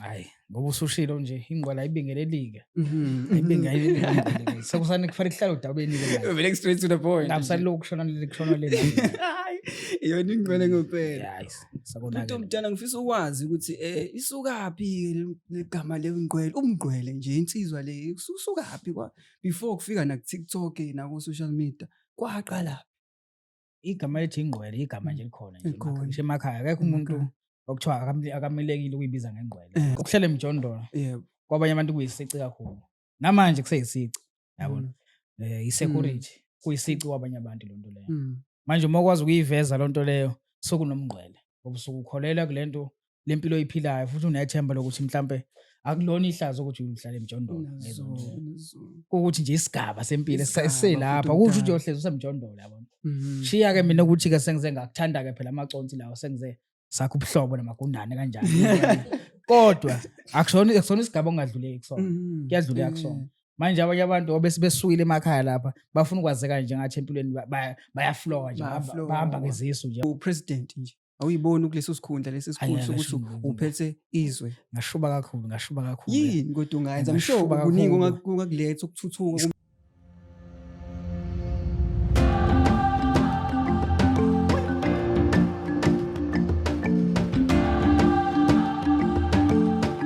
Hayi, ngoba usushilo nje ingqwele ayibingelelike. Ayibingelelike. Sekusane kufanele kuhlale odabeni-ke manje. Vele straight to the point. Ngabusalokhu kushona leli kushona le nale. Hayi, iyona ingqwele ngempela. Hayi, Bhuti sakonakele. omdala ngifisa ukwazi ukuthi isukaphi legama lengqwele, umngqwele nje insizwa le usukaphi kwa before kufika na ku TikTok na ku social media kwaqala. Igama elithi ingqwele igama nje likhona nje Likhona. ngisho emakhaya akekho umuntu Emakhaya. okuthiwa akamelekile ukuyibiza ngengqwele. Ukuhlala emjondolo kwabanye abantu kuyisici kakhulu. Namanje kuseyisici, yabona. I-security kuyisici kwabanye abantu lonto leyo. Manje uma ukwazi ukuyiveza lonto leyo sokunomngqwele ngoba usuke ukholelwa kule nto lempilo oyiphilayo futhi unethemba lokuthi mhlampe akulona ihlazo ukuthi uhlale emjondolo. Nazo, nazo. Kuwukuthi nje isigaba sempilo Isigaba, eselapha bhuti kusho ukuthi omdala. uyohlezi usemjondolo, yabona. Shiya-ke mina ukuthi-ke sengize ngakuthanda-ke phela amaconsi lawo, sengize sakho ubuhlobo namagundane kanjani. Kodwa akusona isigaba okungadluleki kusona. Kuyadluleka kusona. Manje abanye abantu obese besukile emakhaya lapha bafuna ukwazeka nje ngathi empilweni bayaflowa nje, Bayaflowa. bahamba ngezisu nje. Upresident nje awuyiboni kuleso sikhundla, lesi sikhulu Ayi, sokuthi ngasho- uphethe izwe. Ngashuba kakhulu, ngashuba kakhulu. Yini kodwa ungayenza? I'm sure Ngashuba kuningi kakhulu. ungakuletha ukuthuthuka.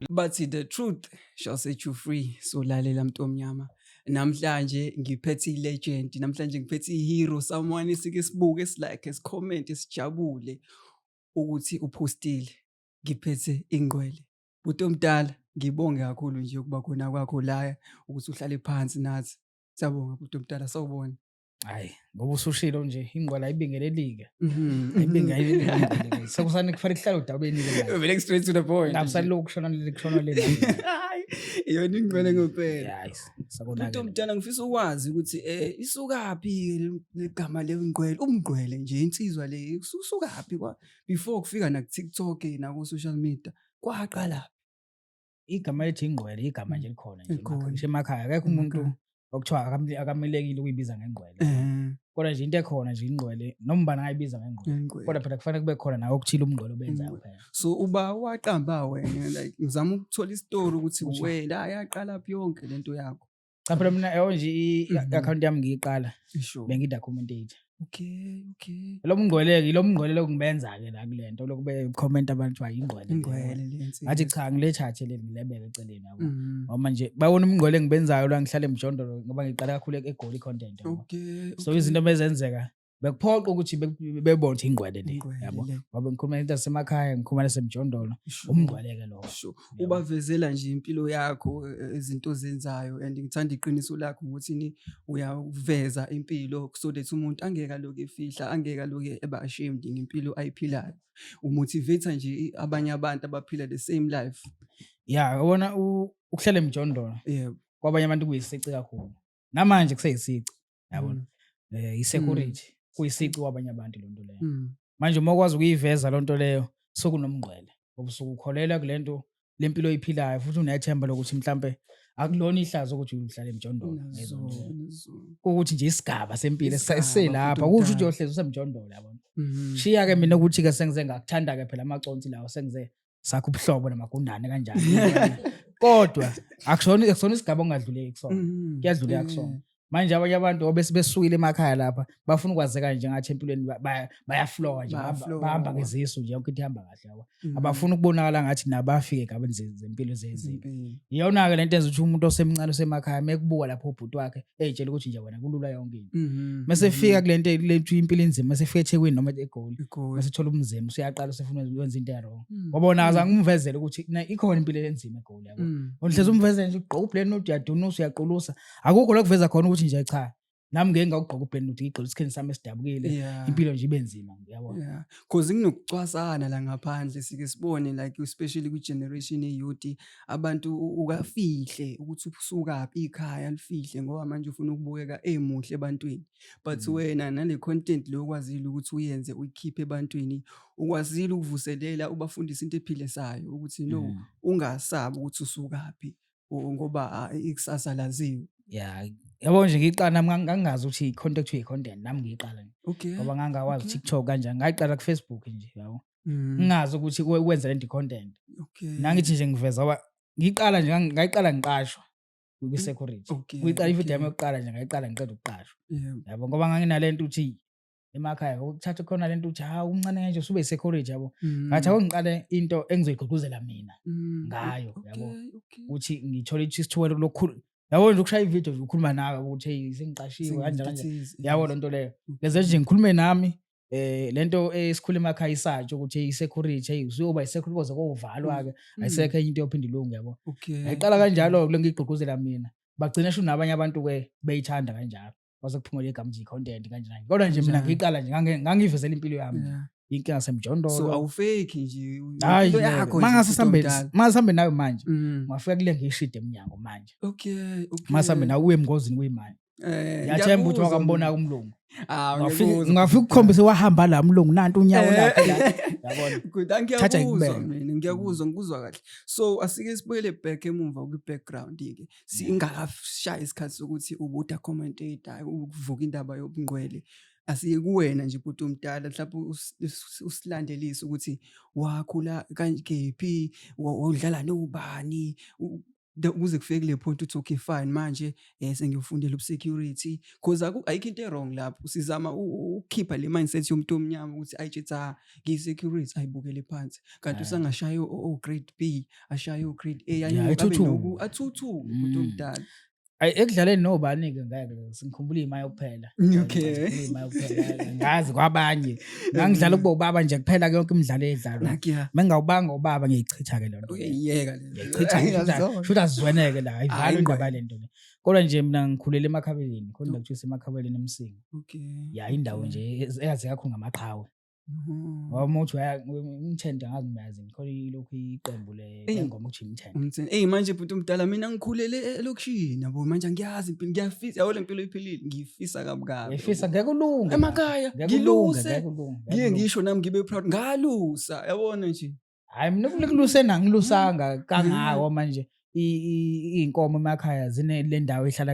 Bathi the truth shall set you free. So lalela mntu omnyama. Namhlanje ngiphethe i-legend, namhlanje ngiphethe i-hero, someone esike sibuke, esilike, esicomment, esijabule ukuthi uphostile. Ngiphethe ingqwele. Bhuti omdala, ngibonge kakhulu nje ukuba khona kwakho la, ukuthi uhlale phansi nathi. Siyabonga bhuti omdala, sawubona. Hayi, ngoba usushilo nje ingqwele ayibingelelike. Ayibingelelike. Sekusane kufanele kuhlale odabeni-ke manje. Vele straight to the point. Ngabusalokhu kushona leli kushona le nale. Hayi, iyona ingqwele ngempela. Hayi, Bhuti sakonakele. omdala ngifisa ukwazi ukuthi isukaphi legama lengqwele, umngqwele nje insizwa le usukaphi kwa before kufika na ku TikTok na ku social media kwaqala. Igama elithi ingqwele igama nje likhona nje Likhona. ngisho emakhaya akekho umuntu Emakhaya. okuthiwa akamelekile ukuyibiza ngengqwele. Kodwa nje into ekhona nje ingqwele noma ubani angayibiza ngengqwele. Ingqwele. Kodwa phela kufanele kube khona nawe okuthile umngqwele obenzayo Ingqwele. phela. So uba waqamba wena, like ngizama ukuthola isitori ukuthi Ukuthi- wena yaqala phi yonke lento yakho. Cha phela mina yabo nje i-account yami ngiyiqala bengidocumentate. Okay, okay. Lo mngqwele-ke, lo mngqwele lokungibenza-ke la kule nto lokube comment abantu kuthiwa ingqwele le. Ingqwele le insizwa. Ngathi cha ngilethathe leli ngilebeke eceleni yabo. Ngoba nje babona umngqwele engibenzayo la ngihlale emjondolo ngoba ngiqala kakhulu eGoli i-content yabo. So izinto bezenzeka bekuphoqa ukuthi bebone ukuthi ingqwele le, Ingqwele yabo. le. Ngoba ngikhuluma into zasemakhaya, ngikhuluma nasemjondolo, umngqwele-ke lowo. Yabo. Ubavezela nje impilo yakho, izinto ozenzayo, and ngithanda iqiniso lakho ukuthi ni uyaveza impilo so that umuntu angeke aloku efihla, angeke aloku eba ashamed ngempilo ayiphilayo. Umotivate nje abanye abantu abaphila the same life. Ya, yabona ukuhlala emjondolo kwabanye abantu kuyisici kakhulu. Namanje kuseyisici, yabona. I-security kuyisici kwabanye abantu lonto leyo. Manje uma ukwazi ukuyiveza lonto leyo sokunomngqwele ngoba usuke ukholelwa kule nto lempilo oyiphilayo futhi unethemba lokuthi mhlampe akulona ihlazo ukuthi uhlale emjondolo. Nazo, nazo. Kuwukuthi nje isigaba sempilo Isigaba, eselapha bhuti kusho ukuthi omdala. uyohlezi usemjondolo, yabona. Shiya-ke mina ukuthi-ke sengize ngakuthanda-ke phela amaconsi lawo, sengize sakho ubuhlobo namagundane kanjani. Kodwa akusona isigaba okungadluleki kusona. Kuyadluleka kusona. Manje abanye abantu obese besukile emakhaya lapha bafuna ukwazeka nje ngathi empilweni bayaflowa nje, Bayaflowa. bahamba ngezisu nje yonke into ihamba kahle yabo. Abafuni ukubonakala ngathi nabo bafike egabeni zempilo zezimo. Zempilo. Iyona-ke lento enza ukuthi umuntu osemncane osemakhaya mekubuka lapho ubhuti wakhe ey'tshela ukuthi nje wena kulula yonke into. Mase fika kule nto lethu impilo enzima, mase fika eThekwini noma eGoli, Egoli. mase thola umzimba usuyaqala usefuna ukwenza into e-wrong. Ngoba wona azange umvezele ukuthi ikhona impilo enzima eGoli yabo. Uhlezi umvezele nje ugqoka ubrand new, uyadunusa, uyaqulusa. Akukho la kuveza khona ukuthi nje cha, nami ngeke ngakugqoka ubrand new, ngigqoke isikhindi sami esidabukile. Impilo nje ibe nzima, yabo. Yeah. Cause kunokucwasana la ngaphandle sike sibone like especially kwi generation ye-youth abantu ukafihle ukuthi usukaphi ikhaya lifihle ngoba manje ufuna ukubukeka emuhle ebantwini. But wena nale content lo okwazile ukuthi uyenze uyikhiphe ebantwini, ukwazile ukuvuselela ubafundise into ephilisayo ukuthi no ungasabi ukuthi usukaphi ngoba ikusasa laziwe. Yeah, yabo nje ngiyiqala nami ngangingazi ukuthi i-content kuthiwa i-content, nami ngiyiqala nje. Ngoba ngangawazi TikTok kanjani, ngayiqala ku-Facebook nje yabo. Ngingazi ukuthi wenza lento i-content. Nangithi nje ngiveza ngoba ngiqala nje ngayiqala ngiqashwa kwi-security. Kuyiqala ividiyo yami yokuqala nje, ngayiqala ngiqeda ukuqashwa. Yabo, ngoba nganginalento ukuthi emakhaya ukuthatha khona lento ukuthi hawu, umncane kanje usube yi-security, yabo. Ngathi awungiqale into engizoyigqugquzela mina ngayo, yabo. Ukuthi ngithole isithuba lokukhulu, yabo nje, ukushaya ividiyo nje ukhuluma nawe ukuthi hey, sengiqashiwe kanje kanje, yabo, lento leyo. Ngeze nje ngikhulume nami lento esikhula emakhaya isatsho ukuthi hey, i-security, hey, usuyoba i-security koze kovalwa ke, ayisekho enye into yophinda ilunge, yabo. Ngayiqala kanjalo le, ngiyigqugquzela mina, bagcina sho nabanye abantu ke beyithanda kanjalo, kwase kuphuma le gama nje, i-content kanje kanje, kodwa nje mina Kanjalo. ngiyiqala nje ngangiyivezela impilo yami nje. Inkinga semjondolo. So awufake nje Hayi, into yakho nje, mangase bhuti sambe omdala. Mase nawe manje, ungafika kule ngishide emnyango manje. Mase nawe uye emngozini kuyimanje. Ngiyathemba ukuthi Ngiyakuzwa wakambona mina. umlungu. Ah, Ungafika ngiyakuzwa, ungafika bhuti. ukukhombisa wahamba la umlungu, nanti unyawo lakhe la, yabona. Good, Thatha ngiyakuzwa ngikubeke. mina, ngiyakuzwa, ngikuzwa kahle. So asike sibuyele back emumva kwi-background-ke, singakashaya isikhathi sokuthi ubu-documentate ukuvuka indaba yobungqwele. Asiye kuwena nje bhuti omdala, mhlawumbe usilandelise ukuthi wakhula kephi, wawudlala nobani, kuze kufike kule point uthi okay fine, manje sengiyofundela ubu-security, cause ayikho into e-wrong lapho. Sizama ukukhipha le mindset yomuntu omnyama ukuthi ayitshe cha, ngiyi-security, ayibukele phansi, kanti usangashaya o-grade B, ashaye o-grade A, anyuke, abe Athuthuke. Athuthuke bhuti omdala. Ayi, ekudlaleni nobani-ke ngeke singikhumbula iy'mayo kuphela. Ngikhumbula iy'mayo kuphela, ngazi kwabanye ngangidlala ukuba ubaba nje kuphela yonke imidlalo edlalwa. Nakuya. Mengawubanga ubaba, ngiyayichitha-ke leyo nto leyo. Uyayiyeka le nto. Ngiyayichitha, shuthi azizweneke la, ayivalwe Hayi, indaba yale nto le. Kodwa nje mina ngikhulele emakhabeleni khona, kuthiwa isemakhabeleni eMsinga. Ya, indawo nje eyazeka kakhulu ngamaqhawe. Ngoba uma uthi uyaya Imthente, angazi noma yazi khona ilokhu iqembu lengoma okuthiwa Imthente. Umtheni. Ey, manje bhuti omdala, mina ngikhulele elokishini, yabo, manje angiyazi impilo, ngiyafisa, yabo, le mpilo iphilile ngiyifisa kabi kabi. Uyifisa, ngeke ulunge. Emakhaya Ngeke ulunge, ngiluse ngeke ulunge, ngeke ngiye ulunge. ngisho nami ngibe proud ngalusa, yabona nje. Hayi, mina kulusena angilusanga kangako manje. Iy'nkomo emakhaya zine le ndawo ehlala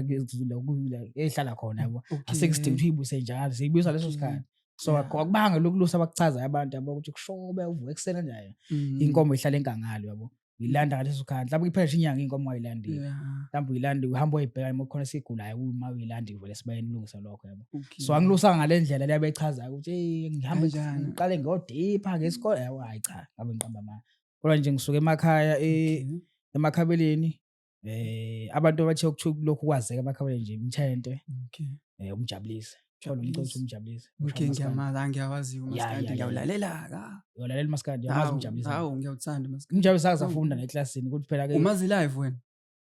ehlala khona, yabo. Asekho isidingo ukuthi uyibuse njalo, siyibuyisa leso sikhathi. So akubanga lokulusa abakuchazayo abantu, yabo, ukuthi kushobe uvuke ekuseni kanjani. Inkomo ihlala enkangalo, yabo. Uyilanda ngaleso sikhathi. Mhlawumbe iphela nje inyanga inkomo ungayilandile. Mhlawumbe uyilanda uhamba uyibheka uma kukhona esigulayo, uma uyilanda ivele esibayeni, ulungise lokho, yabo. So angilusanga ngale ndlela le abeyichazayo ukuthi hey, ngihambe Kanjani? ngiqale ngiyodipha ngesikole, yabo. Hayi cha, ngabe ngiqamba amanga. Kodwa nje ngisuke emakhaya emakhabeleni, abantu abathe ukuthiwa lokhu kwazeka emakhabeleni nje Imthente, uMjabulise. Khona umculo Mjabulise. uMjabulise. Okay, ngiyamazi, angiyawazi umaskandi, ngiyawulalela ka. Uyalalela umaskandi, uyamazi uMjabulise. Hawu, ngiyawuthanda umaskandi. UMjabulise akazafunda neklasini ukuthi phela ke Umazi live wena?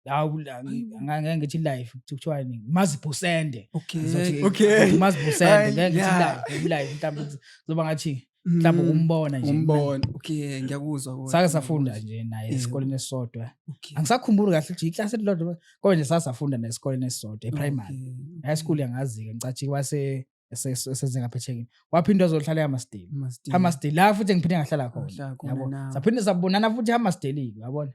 Hawu, ngeke ngithi live, kuthiwa ni Mazibhusende. Ngizothi uMazibhusende, ngeke ngithi live mhlawumbe kuzoba ngathi mhlawumbe ukumbona nje. Umbona. Okay, ngiyakuzwa kodwa. Sake safunda nje naye esikoleni esisodwa. Angisakhumbuli kahle ukuthi iklasi elilodwa, kodwa nje sasafunda naye esikoleni esisodwa e-primary. High school yangazi-ke, ngicathi wase esenze ngaphethekini, waphinde wazohlala eHammersdale. Hammersdale. Hammersdale la futhi ngiphinde ngahlala khona. Wahlala khona Yabo, nawe. saphinde sabonana futhi Hammersdale, yabona.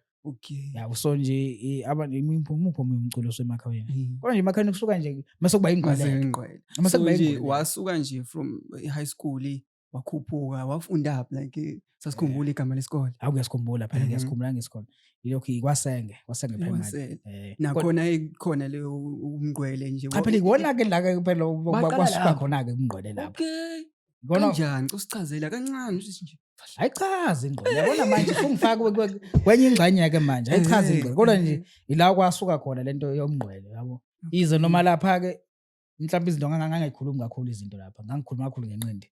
Yabo, so nje imuphi omunye umculo osemakhayeni? Kodwa nje emakhayeni kusuka nje mase kuba ingqwele. Mase ingqwele. Mase So kuba nje ingqwele. wasuka nje from high school wakhuphuka, wafunda up, like sasikhumbula igama lesikole? Hawu, ngiyasikhumbula phela, ngiyasikhumbula ngesikole. Ilokhu iKwasenge, KwaSenge Primary. Kwasenge. Nakhona ikhona leyo umngqwele nje. Cha phela, ikona-ke la-ke phela Baqala kwasuka lapho. khona-ke umngqwele lapho. Ikona. Kanjani? Usichazela kancane ukuthi nje. Ayichazi ingqwele. Yabona manje usungifaka kwenye ingxenye-ke manje. Ayichazi ingqwele. Kodwa nje ila kwasuka khona lento yomngqwele, yabo. Yize noma lapha-ke mhlawumbe izinto ngangingayikhulumi kakhulu izinto lapha. Ngangikhuluma kakhulu ngenqindi.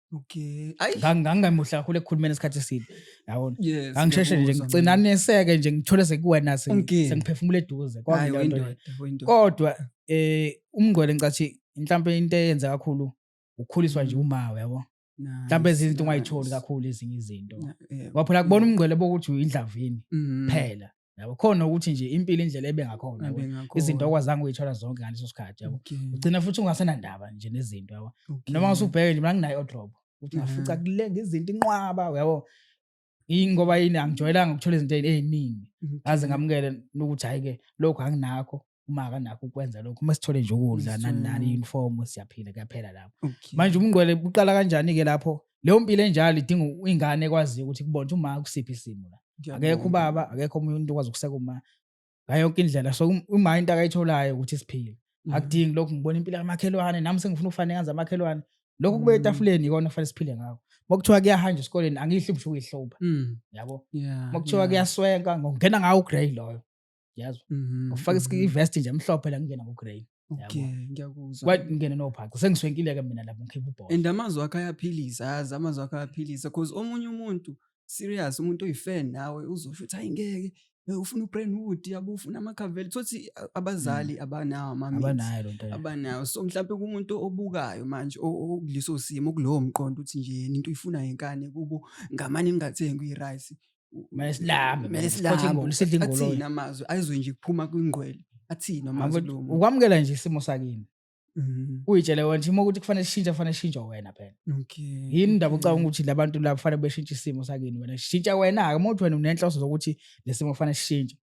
Ayi. Ngangingamuhle kakhulu ekukhulumeni isikhathi eside. Yabona. Yes. Ngangisheshe nje Ngiyakuzwa ngigcina mina. neseke nje ngithole sekuwena Umgeni. sengiphefumula eduze. Hayi, Kwakuyileyo nto leyo. windoda, windoda. Kodwa umngqwele ngicathi mhlawumbe into eyenza kakhulu ukukhuliswa nje umawe, yabo. Mhlawumbe ezinye izinto ungayitholi kakhulu ezinye izinto. Ngoba phela kubona umngqwele bokuthi uyindlavini phela. Yabo, khona ukuthi nje impilo indlela ebe ngakhona, yabo. Abe Izinto ngakhona. okwazanga ukuyithola zonke ngaleso sikhathi, yabo. Ugcina futhi ungasenandaba nje nezinto, yabo. Noma usubheke nje mina nginayo wardrobe ukuthi ngafica kulenga izinto inqwaba, yabo. Ingoba yini, angijwayelanga ukuthola izinto ey'ningi. Ngaze ngamukele ukuthi hhayi-ke lokhu anginakho, uma akanakho ukwenza lokhu, uma sithole nje ukudla nani nani, i-uniform, siyaphila, kuyaphela lapho. Manje umngqwele uqala kanjani-ke lapho? Leyo mpilo enjalo idinga ingane ekwaziyo ukuthi kubona ukuthi uma kusiphi isimo la. Akekho ubaba, akekho omunye umuntu okwazi ukuseka uma ngayo yonke indlela. So uma into akayitholayo ukuthi siphile, akudingi lokhu ngibona impilo kamakhelwane, nami sengifuna ukufana nengane zamakhelwane. Lokhu kube etafuleni ikona kufanele siphile ngakho. Makuthiwa kuyahanjwa esikoleni, angihluphi ngisho ukuyihlupha, yabo. Makuthiwa kuyaswenka, ngokungena ngawo ugrey loyo, yezwa, ngifaka ivest nje emhlophe la, ngingena ngo-grey. Okay, ngiyakuzwa. Kwathi ngingene nophaca, sengiswenkile-ke mina lapho, ngikhipha ubhola. And amazwi akho ayaphilisa, yazi, amazwi akho ayaphilisa, cause omunye umuntu serious, umuntu oyi-fan nawe uzosho ukuthi hayi ngeke, ufuna uBrentwood, yabo, ufuna amakhaveli, thothi abazali abanawo ama-means. Abanayo loo nto leyo. Abanawo. So mhlawumbe kumuntu obukayo manje okuleso simo, kulowo mqondo uthi nje yena into uyifuna ngenkani kubo, ngamane ningathengi i-rice. Kumele silambe, kumele sikhothe silambe. Ingolo, sidle ingoloyi. Athini amazwi ayizwe nje kuphuma kwingqwele, athini amazwi kulowo muntu? Ukwamukela nje isimo sakini, uyitshele wena nje uma ukuthi kufanele sishintshe, kufanele sishintshe wena phela. Yini indaba ucabanga ukuthi labantu laba kufanele beshintshe isimo sakini? Wena shintsha wena-ke. Uma uthi wena unenhloso zokuthi lesimo kufanele sishintshe,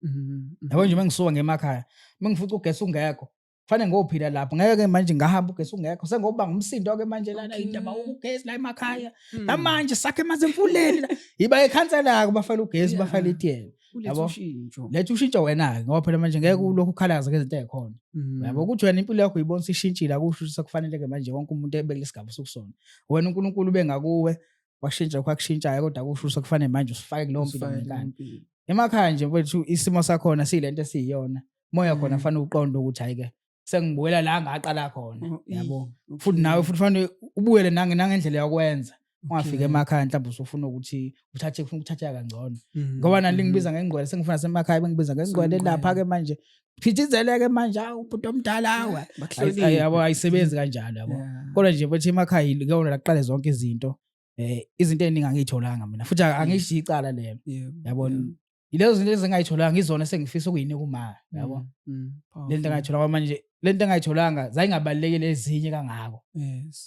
yabo nje, uma ngisuka ngemakhaya, uma ngifuca ugesi ungekho, kufanele ngophila lapho, ngeke manje ngahamba ugesi ungekho, sengobanga umsindo-ke manje lana. Indaba ugesi la emakhaya namanje sakhe emanzi emfuleni la, yiba ikhansela-ke, bafake ugesi, bafake itiyela. Ulethe Yabo. ushintsho. Letha ushintsho wena-ke, ngoba phela manje ngeke ulokhu ukhalaza ngezinto ey'khona. Yabo, ukuthi wena impilo yakho uyibona isishintshile, akusho ukuthi sekufanele-ke manje wonke umuntu ebe kulesi sigaba osukusona. Wena uNkulunkulu ube ngakuwe, washintsha kwakushintshayo, kodwa akusho ukuthi sekufanele manje usifake kuleyo mpilo Usifake ngenkani. kuleyo mpilo. Emakhaya nje mfethu, isimo sakhona siyilento esiyiyona, moya khona, fanele uqonde ukuthi hhayi-ke, sengibuyela la ngaqala khona. Oh, Yabo, futhi nawe futhi fanele ubuyele nangendlela yokwenza, ungafika emakhaya mhlawumbe usufuna ukuthi uthathe, ufuna ukuthatheka kangcono, ngoba nani lingibiza ngengqwele, sengifuna semakhaya bengibiza ngengqwele lapha-ke manje, phithizeleke manje, awu ubhuti omdala, awe. Bakuhloniphe. Yabo, ayisebenzi kanjalo, yabo. Kodwa nje mfethu, emakhaya ikona la kuqale zonke izinto, izinto ey'ningi angiyitholanga mina, futhi angishiyi icala lelo, yabo. Yilezo zinto ezingayitholanga izona esengifisa ukuyinika uma, yabo. Le nto engayitholanga manje, le nto engayitholanga zayingabalulekile ezinye kangako,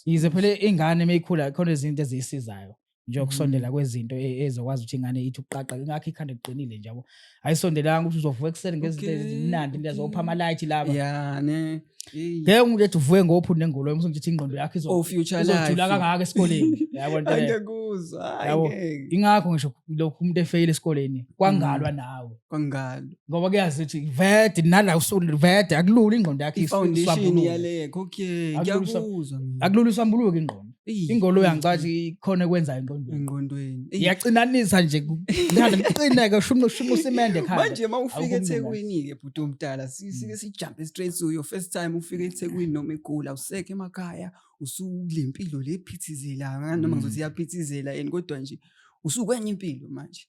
yize phela ingane meyikhula khona izinto eziyisizayo njengokusondela kwezinto ezokwazi ukuthi ingane ithi ukuqaqa, ingakho ikhanda liqinile nje, yabo. Ayisondelanga ukuthi uzovuka ekuseni ngezinto ezimnandi lezopha ama-light laba. Yeah, ne. Eyi. Ngeke umuntu ethi uvuke ngophuni nengoloyi, umuntu ingqondo yakho Oh, future izojula life. kangaka esikoleni, yabo nto leyo. Angiyakuzwa, hayi Yabo. ngeke. Ingakho ngisho lokhu umuntu efeyile esikoleni kwangalwa nawe, Kwangalo. Ngoba kuyazi ukuthi vede nala vede akulula ingqondo yakho I-foundation iswambuluke. yalekho. Okay, ngiyakuzwa mina. Akulula iswambuluke ingqondo. Eyi, Ingoloyi eyi, angicathi ikhona ekwenzayo engqondweni. Engqondweni. Eyi, Iyacinanisa nje, kuthanda kuqineke, shumqa shumqa usimende ekhanda. Manje uma ufika Awukho mnandi. eThekwini-ke, bhuti omdala, sike sijumpe straight to your first time ufika eThekwini noma eGoli, awusekho emakhaya, usukule mpilo le phithizelayo, noma ngizothi iyaphithizela yini, kodwa nje usukwenye impilo manje.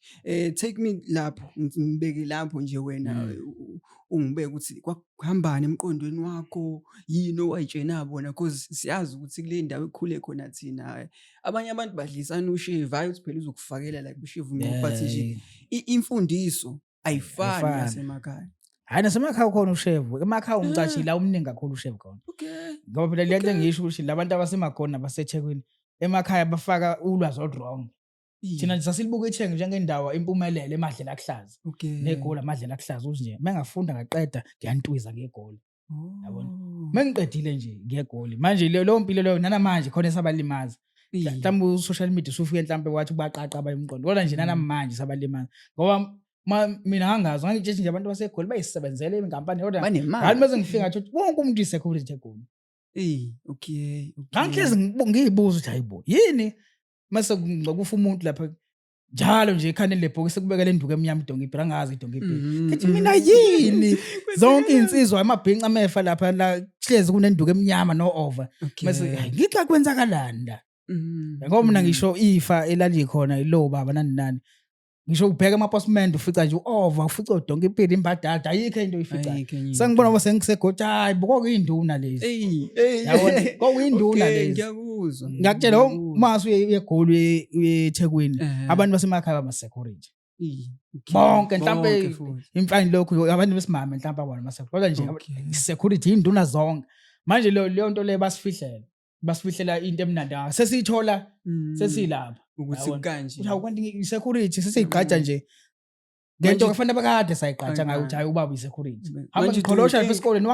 Take me lapho, ngibeke lapho nje wena, ungibeke ukuthi kwakuhambani emqondweni wakho, yini owayitshena bona, cause siyazi ukuthi kule ndawo ekukhule khona thina, abanye abantu badlisana ushevu, hhayi ukuthi phela uzokufakela like ushevu ngqo, but nje imfundiso ayifani Ayifani. nasemakhaya. Hhayi, nasemakhaya ukhona ushevu. Emakhaya umcashi la umningi kakhulu ushevu khona, ngoba phela le nto engisho ukuthi labantu abasemagoni nabaseThekwini emakhaya bafaka ulwazi olu-wrong. Thina nje sasilibuka iTheku njengendawo impumelelo, emadlela akuhlaza, neGoli amadlela akuhlaza, ukuthi nje mengafunda ngaqeda ngiyantwiza ngeGoli, yabona. Mengiqedile nje ngeGoli manje, leyo mpilo leyo nanamanje khona esabalimaza. Mhlawumbe u-social media usufike mhlawumbe wathi ubaqaqa abanye umqondo, kodwa nje nanamanje sabalimaza, ngoba ma mina ngangazi, ngangitshela nje abantu baseGoli bayisebenzele inkampani, kodwa Banemali. ngathi mase ngifika ngathi wonke umuntu i-security eGoli. Eyi, okay. Ngangihlezi ngiyibuza ukuthi hayibo, yini mase kufa umuntu lapha njalo nje ekhanda lebhokisi kubekele induku emnyama, idonki ibhira, angazi idonki ibhira. Ngithi mina yini, zonke iy'nsizwa, amabhinca amefa lapha la hlezi kunenduku emnyama no over. Mase hayi, ngixa kwenzakalani la, ngoba mina ngisho ifa elalikhona ilo baba nani nani, ngisho ubheka amaposimende ufica nje u-over, ufica udonke impilo imbadada, ayikho into oyificayo. Ayikho enye into. Sengibona ngoba sengisegoti, hayi bo, kwakuyinduna lezi. Eyi, eyi. Yabona, kwakuyinduna Okay, lezi. Ngiyakuzwa. Ngiyakutshela, Ngiyakuzwa. uma uye eGoli, uye eThekwini, abantu basemakhaya bama-security Eyi, okay. bonke mhlampe. Bonke futhi. Imfani lokhu abantu besimame mhlampe abona ama-security, kodwa nje security induna zonke manje. Leyo nto leyo basifihlela into emnandi kangaka, sesiyithola sesilapha Ukuthi yabona. kanje. Ukuthi hawu, kanti i-security sesiyigqaja nje ngento kufanele bakade sayigqaja ngayo, ukuthi hayi, ubaba i-security. Hamba Manje do you ngiqholosha lapha esikoleni,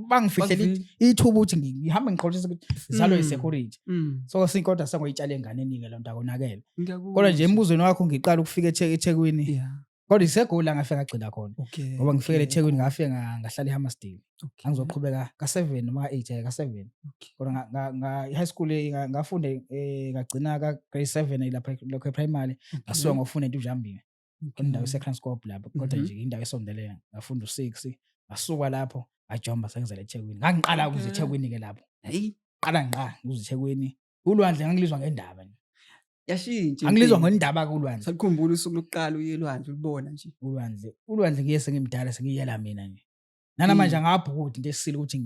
bangifihlela ithuba ukuthi ngihambe ngiqholosha ukuthi ngizalwe i-security. So kodwa sengoyitshala enganeni-ke loo nto, akonakele. Ngiyakuzwa. Kodwa nje embuzweni wakho, ngiqala ukufika eThekwini Kodwa iseGoli la ngafika ngagcina khona. Okay. Ngoba ngifikele eThekwini cool. ngafika ngahlala eHammarsdale. Okay. Ngangizoqhubeka ka-7 noma ka-8 ka-7. Okay. Kodwa i-high school ngafunda ngagcina ka-grade 7 lapha lokho e-primary. Ngasuka ngofunda eNtujambini. Okay. Indawo eseKranskop lapho kodwa Mhm. nje indawo esondelene. Ngafunda u-6 ngasuka lapho ngajomba sengizela eThekwini. Ngangiqala ukuza Okay. eThekwini ke lapho. Hey, Qala ngqa ukuza eThekwini. Ulwandle ngangilizwa ngendaba nje. yashintsha. Angilizwa impilo. ngendaba kulwandle. Sakukhumbula usuku lokuqala uye elwandle ulibona nje. Ulwandle ngiye sengimdala sengiyela mina nje. Nanamanje angabhukudi into esile ukuthi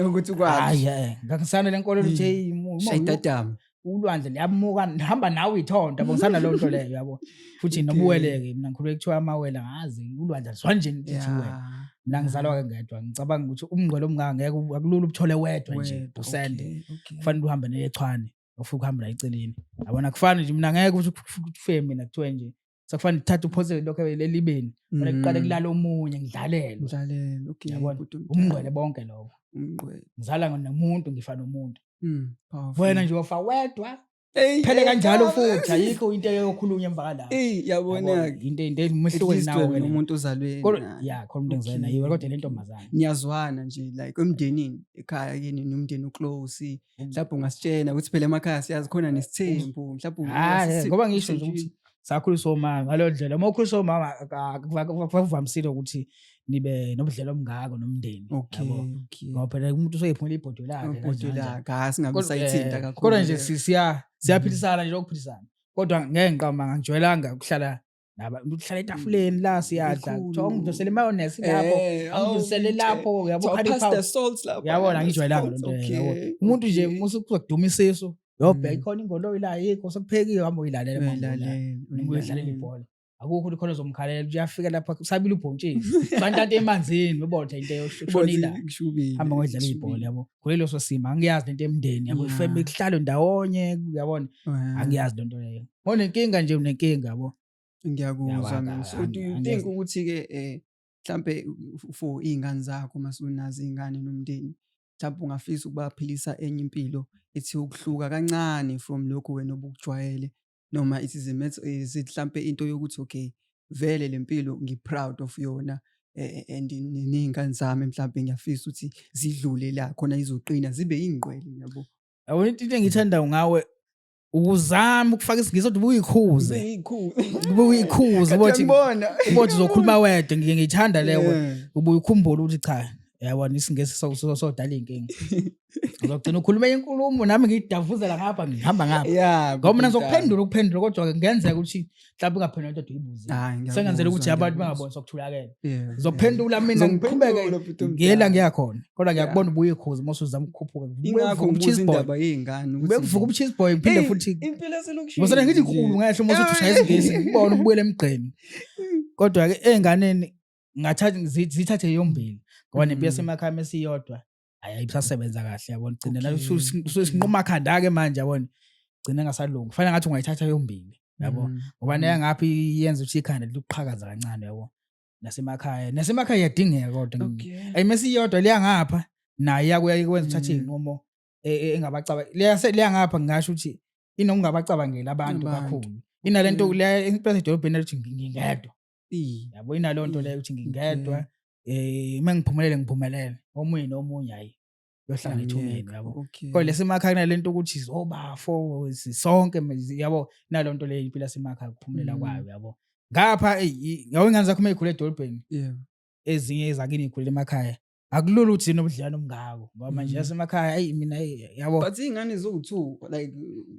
Ukuthi ukwazi. hayi ngangisana lenkolo ukuthi hey Shayidadamu. ulwandle liyamuka ngihamba nawe ithonto yabo ngisana leyo nto leyo yabo. Futhi Okay. nobuwele-ke mina ngikhulule kuthiwa amawele ngazi ulwandle alizwani nje ngithi uwele. Yeah. Mina ngizalwa-ke ngedwa ngicabanga ukuthi umngcwele omngaka ngeke akulula ubuthole wedwa nje Wedwa, usende. okay, okay. Kufanele uhambe neyechwane ufike uhambe la eceleni. Yabona kufani nje mina ngeke ukuthi kufike mina kuthiwe nje sekufanele ngithathe uphosele lokho elibeni. Kufanele kuqale kulala omunye ngidlalelwe. Ngidlalelwe, okay. Yabona? bhuti omdala. Umngcwele bonke lobo. Umngcwele. Ngizala nomuntu ngifa nomuntu. Powerful. Wena nje uyofa wedwa. Ey, Phele ey, kanjalo ah, futhi ayikho into eyokhulunywa emva kalapho. Ey, yabona ke. Into At umehluko least nawo wena wena. umuntu ozalwe Kodwa naye. ya khona umuntu engizalwe Okay. naye kodwa le ntombazane. Niyazwana nje like emndenini ekhaya kini nomndeni uclose. Mhlawumbe ungasitshela ukuthi phela emakhaya siyazi khona nesithembu mhlawumbe Hayi ngoba ngisho nje ukuthi sakhuliswa omama ngaleyo ndlela. Uma ukhuliswa omama akuvamisile ukuthi nibe nobudlelwano obungako nomndeni. Okay, Yabo. okay. Ngoba phela umuntu useyiphumela ibhodo lakhe Ibhodo kanjani kanjani. lakhe, hayi singabe Kodwa, sayithinta kakhulu. Kodwa nje leyo. siyaphilisana nje lokuphilisana. Kodwa ngeke ngiqamba ngangijwayelanga ukuhlala naba ukuhlala etafuleni la siyadla. Ikhulu. Kuthiwa ungidosele mayonnaise lapho, Eh, angidosele lapho yabo Kuthiwa curry pass the powder. salt lapha. Yabona angijwayelanga lento leyo yabo. Okay, Umuntu nje okay. musu kuzoduma isisu, uyobheka ikhona ingoloyi la yikho sekuphekiwe hamba uyilalela uma ungolala. Uyayilalela, Noma uyodlalela uyayilalela. ibhola. Akukho ukuthi khona ozomkhalela uyafika lapha kusabila ubhontshisi. Bantanta emanzini ubothe into eyoshonila. Ubothe kushubile, Hamba ngodlala kushubile. ibhola yabo. Kuleso simo angiyazi lento emndeni yabo. Yeah. Ifamily kuhlalwe ndawonye uyabona. Angiyazi lento leyo. Unenkinga nje unenkinga yabo. Ngiyakuzwa Yabo, mina. So do you angiyazi. think ukuthi ke mhlambe for iy'ngane zakho masunazo iy'ngane nomndeni mhlawumbe ungafisa ukubaphilisa enye impilo ethi ukuhluka kancane from lokhu wena obukujwayele noma it is a matter is it mhlambe into yokuthi okay vele le mpilo ngi-proud of yona and ney'ngane zami mhlambe ngiyafisa ukuthi zidlule la khona izoqina zibe yingqwele yabo. Yabona into engiyithandayo ngawe ukuzama ukufaka isiNgisi kodwa ubuyikhuze. Ube uyikhuze ubothi Ngiyabona. ubothi uzokhuluma wedwa ngiye ngiyithanda leyo Yeah. ubuye ukhumbule ukuthi cha yabona isiNgisi sodala iy'nkinga. Uzogcina ukhuluma inkulumo nami ngiyidavuzela ngapha ngihamba ngapha. Yeah. Ngoba mina ngizokuphendula ukuphendula kodwa kungenzeka ukuthi mhlawumbe ungaphendula into uyibuzile. Hayi, ngiyakuzwa, Sengenzela ukuthi abantu ngiyakuzwa. bangaboni sokuthulakela. Yeah, Ngizokuphendula mina Ngizokuphendula, ngiqhubeke bhuti omdala. ngiyela ngiyakhona. Kodwa Yeah. ngiyakubona ubuye ikhuze uma usuzama ukukhuphuka. Ingakho Ubuye ngibuza ubu-cheese boy. indaba yey'ngane ukuthi Bekuvuka ubu-cheese boy ngiphinde Eyi, futhi impilo yaselokishini Ngosele ngithi nje. nkulu ngehlo uma usuthi ushaya isiNgisi ngibone ukubuyela emgqeni. Kodwa ke ey'nganeni ngathatha zithathe yombili ngoba nempilo yasemakhaya mesiyodwa hayi ayisasebenza kahle yabona gcina la Okay, okay. usinquma khanda ke manje yabona gcina ngasalungi kufanele ngathi ungayithatha yombili yabo ngoba neya ngapha iyenza ukuthi ikhanda liqhakaza kancane yabo nasemakhaya iyadingeka kodwa Okay. ayi mesiyodwa leya ngapha nayo iyakuya ikwenza uthathe iy'nqumo engabacaba leya ngapha ngingasho ukuthi inokungabacabangeli abantu Abantu. kakhulu inalento Okay. leya impela edolobheni ethi ngingedwa Iyi. yabo inaleyo nto leyo ukuthi ngingedwa uma ngiphumelele ngiphumelele omunye nomunye hayi uyohlala ethuneni Ngiyeka, yabo. Okay. Kodwa lesemakhaya kunalento ukuthi obafo sonke yabo inaleyo nto leyo impilo yasemakhaya ukuphumelela kwayo yabo. Ngapha eyi yabo ingane zakho uma ikhule edolobheni Yeah. ezinye ezakini ikhulele emakhaya akulula ukuthi nobudlelwano obungako ngoba manje yasemakhaya eyi mina eyi, yabo. But iy'ngane zowu-two like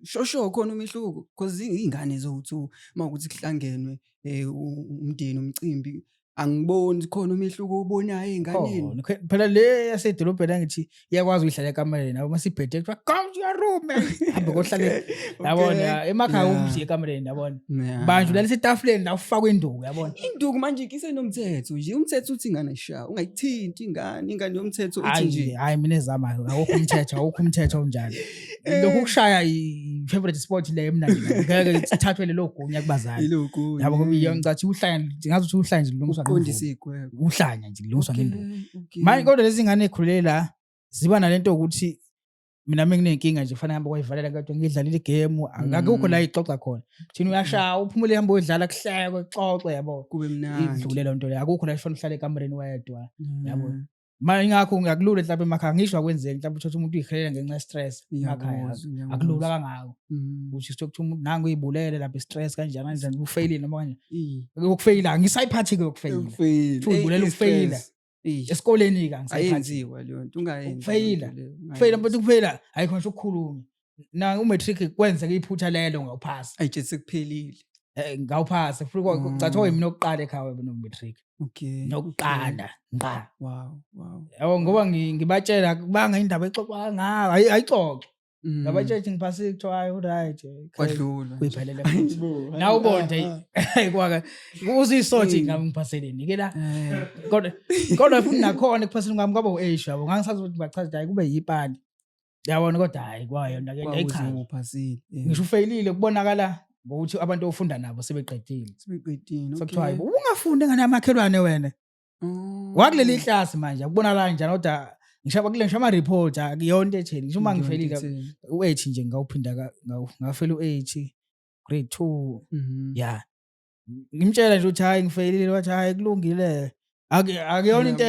sho khona umehluko because iy'ngane zowu-two uma kuwukuthi kuhlangenwe umndeni umcimbi angiboni khona umehluko owubonayo ey'nganeni. Khona. Phela le yasedolobheni angithi iyakwazi ukuyihlala ekamereni yabo masibhede kuthiwa go to your room hambe kohlale yabona emakhaya umshiye ekamereni yabona. Manje ulalisa etafuleni la ufakwe induku yabona. Induku manje isenomthetho nje umthetho uthi ingane ayishaya ungayithinti ingane ingane yomthetho uthi Hayi nje hayi mina ezama awukho umthetho awukho umthetho onjalo. Lokhu ukushaya i-favorite sport le emnandi ngeke sithathwe lelo gunya kubazali. Ilokhu Yabo ngoba iyo ngicathi uhlanya ngathi uthi uhlanya nje kulungiswa uqondisa ngemvubu. igwegwe. Uhlanya nje kulungiswa ngenduku. Okay. Manje kodwa lezi ngane ezikhulele la ziba nalento ukuthi Mina menginenkinga nje, kufanele ngihambe kwayivalela kodwa ngidlalile igame, akukho la ixoxa khona. Thina uyashaya uphumule, uhambe uyodlala, kuhlekwe, kuxoxe, yabo. Kube mnandi. Idlule loo nto leyo, akukho la kufanele uhlale ekamereni wedwa, yabo. Manje ingakho ngakulula mhlawumbe emakhaya, ngisho akwenzeki mhlawumbe uthole umuntu uyihelela ngenxa ye-stress emakhaya. Ngiyakuzwa, ngiyakuzwa. Akulula kangako ukuthi sithe umuntu nangu uyibulele lapha, i-stress kanjani kanjani, ufeyilile noma kanjani. Ukufeyila angisayiphathi-ke, ukufeyila. Ukufeyila. Kuthiwa uyibulela I-stress. ukufeyila. Esikoleni-ke angisayiphathi. Ayenziwa leyo nto, ungayenzi. Ukufeyila. Leyo nto leyo, Ukufeyila ungayenzi. mfethu, ukufeyila ayikho ngisho ukukhuluma. Na u-matric kwenzeka iphutha lelo, ngawuphasa. Ayi, sekuphelile. Ngawuphasa futhi cathiwa yimina okuqala ekhaya no-matric. Nokuqala ngqa. Yabo, ngoba ngibatshela kubanga indaba exoxwa kangaka, ayixoxwa. Ngabatshela ukuthi ngiphasile, kuthiwa hayi, right. Kwadlula. Kuyiphelele. Hayibo. Nawe ubonde kwaka uzisothi ngabe ngiphaseleni ke la. Kodwa futhi nakhona ekuphaseni kwami kwaba u-H, yabo. Ngangisazi ukuthi bachaza ukuthi hayi kube yipani. Yabona, kodwa hayi kwayona ke Kwawuze ayichazi. uphasile. Ngisho ufeyilile kubonakala ngokuthi abantu ofunda nabo sebeqedile. Sebeqedile. Sekuthiwa hayi ungafundi ngane yamakhelwane wena. Wakuleli iklasi manje akubonakala kanjani, kodwa ngisho kule, ngisho ama-report akuyona into etheni. Ngisho uma ngifeyilile u-H nje ngawuphinda ngafela u-H grade 2. Ya, ngimtshela nje ukuthi hayi ngifeyilile, wathi hayi kulungile. Akuyona into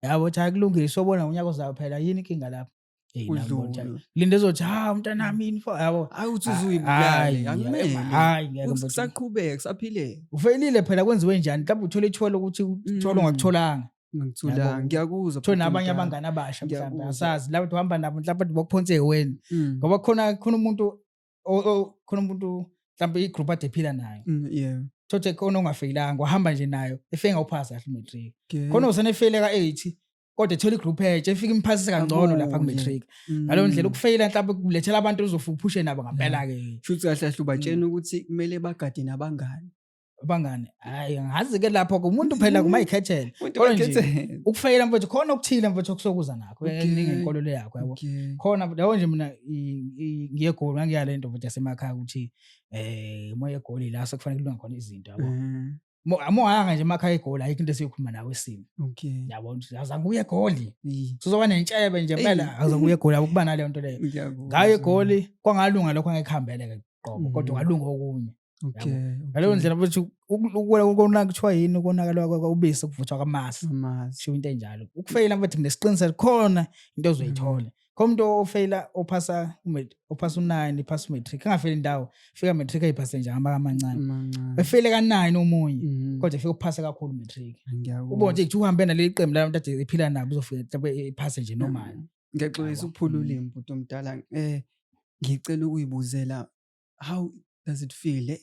yabo, ukuthi hayi kulungile, sobona ngonyaka ozayo phela, yini inkinga lapho. Hey, nami ngibona ukuthi Udlule. linde ezothi ha umntanami yini for, yabo. Hayi, uthi Hayi, uzuyibulale akumele. hayi ngeke Uthi mfethu. kusaqhubeka, kusaphileka. Ufeyilile phela kwenziwe njani? Mhlawumbe uthole ithuba lokuthi uthole ongakutholanga. Ngikutholanga. Yabo. Ngiyakuzwa. Uthole Bhuti nabanye omdala. abangani abasha mhlawumbe, Ngiyakuzwa. asazi labo uhamba nabo mhlawumbe bakuphonse eweni. Ngoba khona umuntu khona umuntu mhlawumbe i-group ade ephila nayo. Thothe khona ongafeyilanga, wahamba nje nayo, efike ngawuphasa kahle u-matric. Khona usane efeyile ka-8 kodwa ethola i-group entsha efike imphasise kangcono lapha Abuye. ku-matric. Ngaleyo ndlela ukufeyila mhlawumbe kulethela abantu ozofika uphushe nabo ngampela-ke. Shuthi kahle kahle ubatshena ukuthi kumele bagade nabangani. Abangani, hayi angazi-ke lapho umuntu phela kumayikhethele. Umuntu Kodwa nje, bakhethele. ukufeyila mfethu khona okuthile mfethu okusokuza nakho ngenkolelo yakho, yabo. Khona yabo nje mina ngiye eGoli, ngangiya le nto mfethu yasemakhaya ukuthi moya eGoli la sekufanele kulunga khona izinto, yabo. Uma ungayanga nje emakhaya eGoli ayikho into esiyokhuluma nawe isimo. Yabo nje azange uye eGoli. Sizoba nentshebe nje impela, azange uye eGoli, akuba naleyo nto leyo. Ngiyakuzwa. Ngayo eGoli kwangalunga lokho angekuhambele ke qobo, kodwa kwalunga okunye. Ngaleyo ndlela mfethu ukona kuthiwa yini, ukonakala ubisi ukuvuthwa kwamasi. Amasi. Kushiwo into enjalo. Ukufeyila mfethu nginesiqiniseko khona into ozoyithola. Khona umuntu ofeyila ophasa u-9, ephasa u-matric, angafeyili indawo, fika matric ayiphase nje ngamaka amancane. Amancane. Efeyile ka-9 omunye, kodwa efika ukuphasa kakhulu matric. Ngiyakuzwa. Ubone nje ukuthi uhambe naleli qembu labantu ade ephila nabo, uzofika mhlawumbe ephase nje normal. Ngiyaxolisa Yabo. ukuphula ulimi bhuti omdala. Ngicela ukuyibuzela, how does it feel,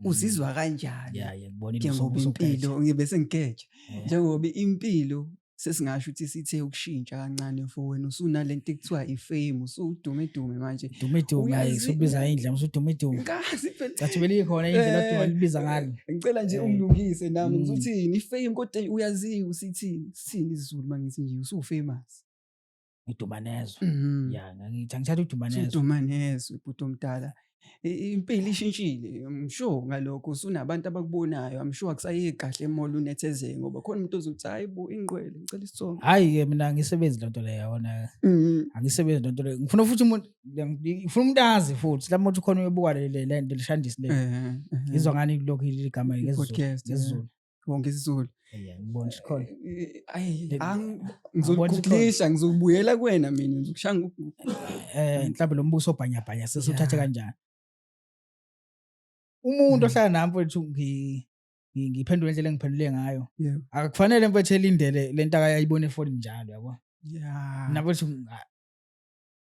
uzizwa kanjani? Yeah, ngibonile. Njengoba impilo ngibe sengigeja. Njengoba impilo sesingasho ukuthi sithe ukushintsha kancane for wena, usunalento ekuthiwa i-fame, usudume dume manje. Dume dume, hayi subiza indlela usudume dume. Ngazi phela. Cathi belikhona indlela oduma libiza ngalo. Ngicela nje ungilungise nami, ngizothini i-fame, kodwa uyaziwa usithini? Sithini isiZulu mangithi nje usu-famous? Ngiduma nezwe. Ya, ngithi angithatha uduma nezwe. Usuduma nezwe bhuti omdala. Impilo ishintshile, I'm sure ngalokho usunabantu abakubonayo, I'm sure akusayeki kahle e-mall unethezeke ngoba khona umuntu ozothi hayi bo ingqwele ngicela isithombe. Hayi ke mina angisebenzi lonto leyo, yabona. Angisebenzi lonto leyo. Ngifuna futhi umuntu, ngifuna umuntu azi futhi lapho uthi khona uyobuka le nto lishandisi le. Izwa ngani lokho igama ngesiZulu? I-podcast, NgesiZulu. Wonke isiZulu. Yeah, ngibona ukuthi khona. Ayi, Ngibona ukuthi khona. ngizokuguglisha, ngizobuyela kuwena mina, ngizokushaya Mhlawumbe lo mbuso obhanyabhanya sesuthathe kanjani? Umuntu ohlala nami mfethu, ngiphendule indlela engiphendule ngayo. Akufanele mfethu elindele lento akayibona efonini njalo, yabo. Mina mfethu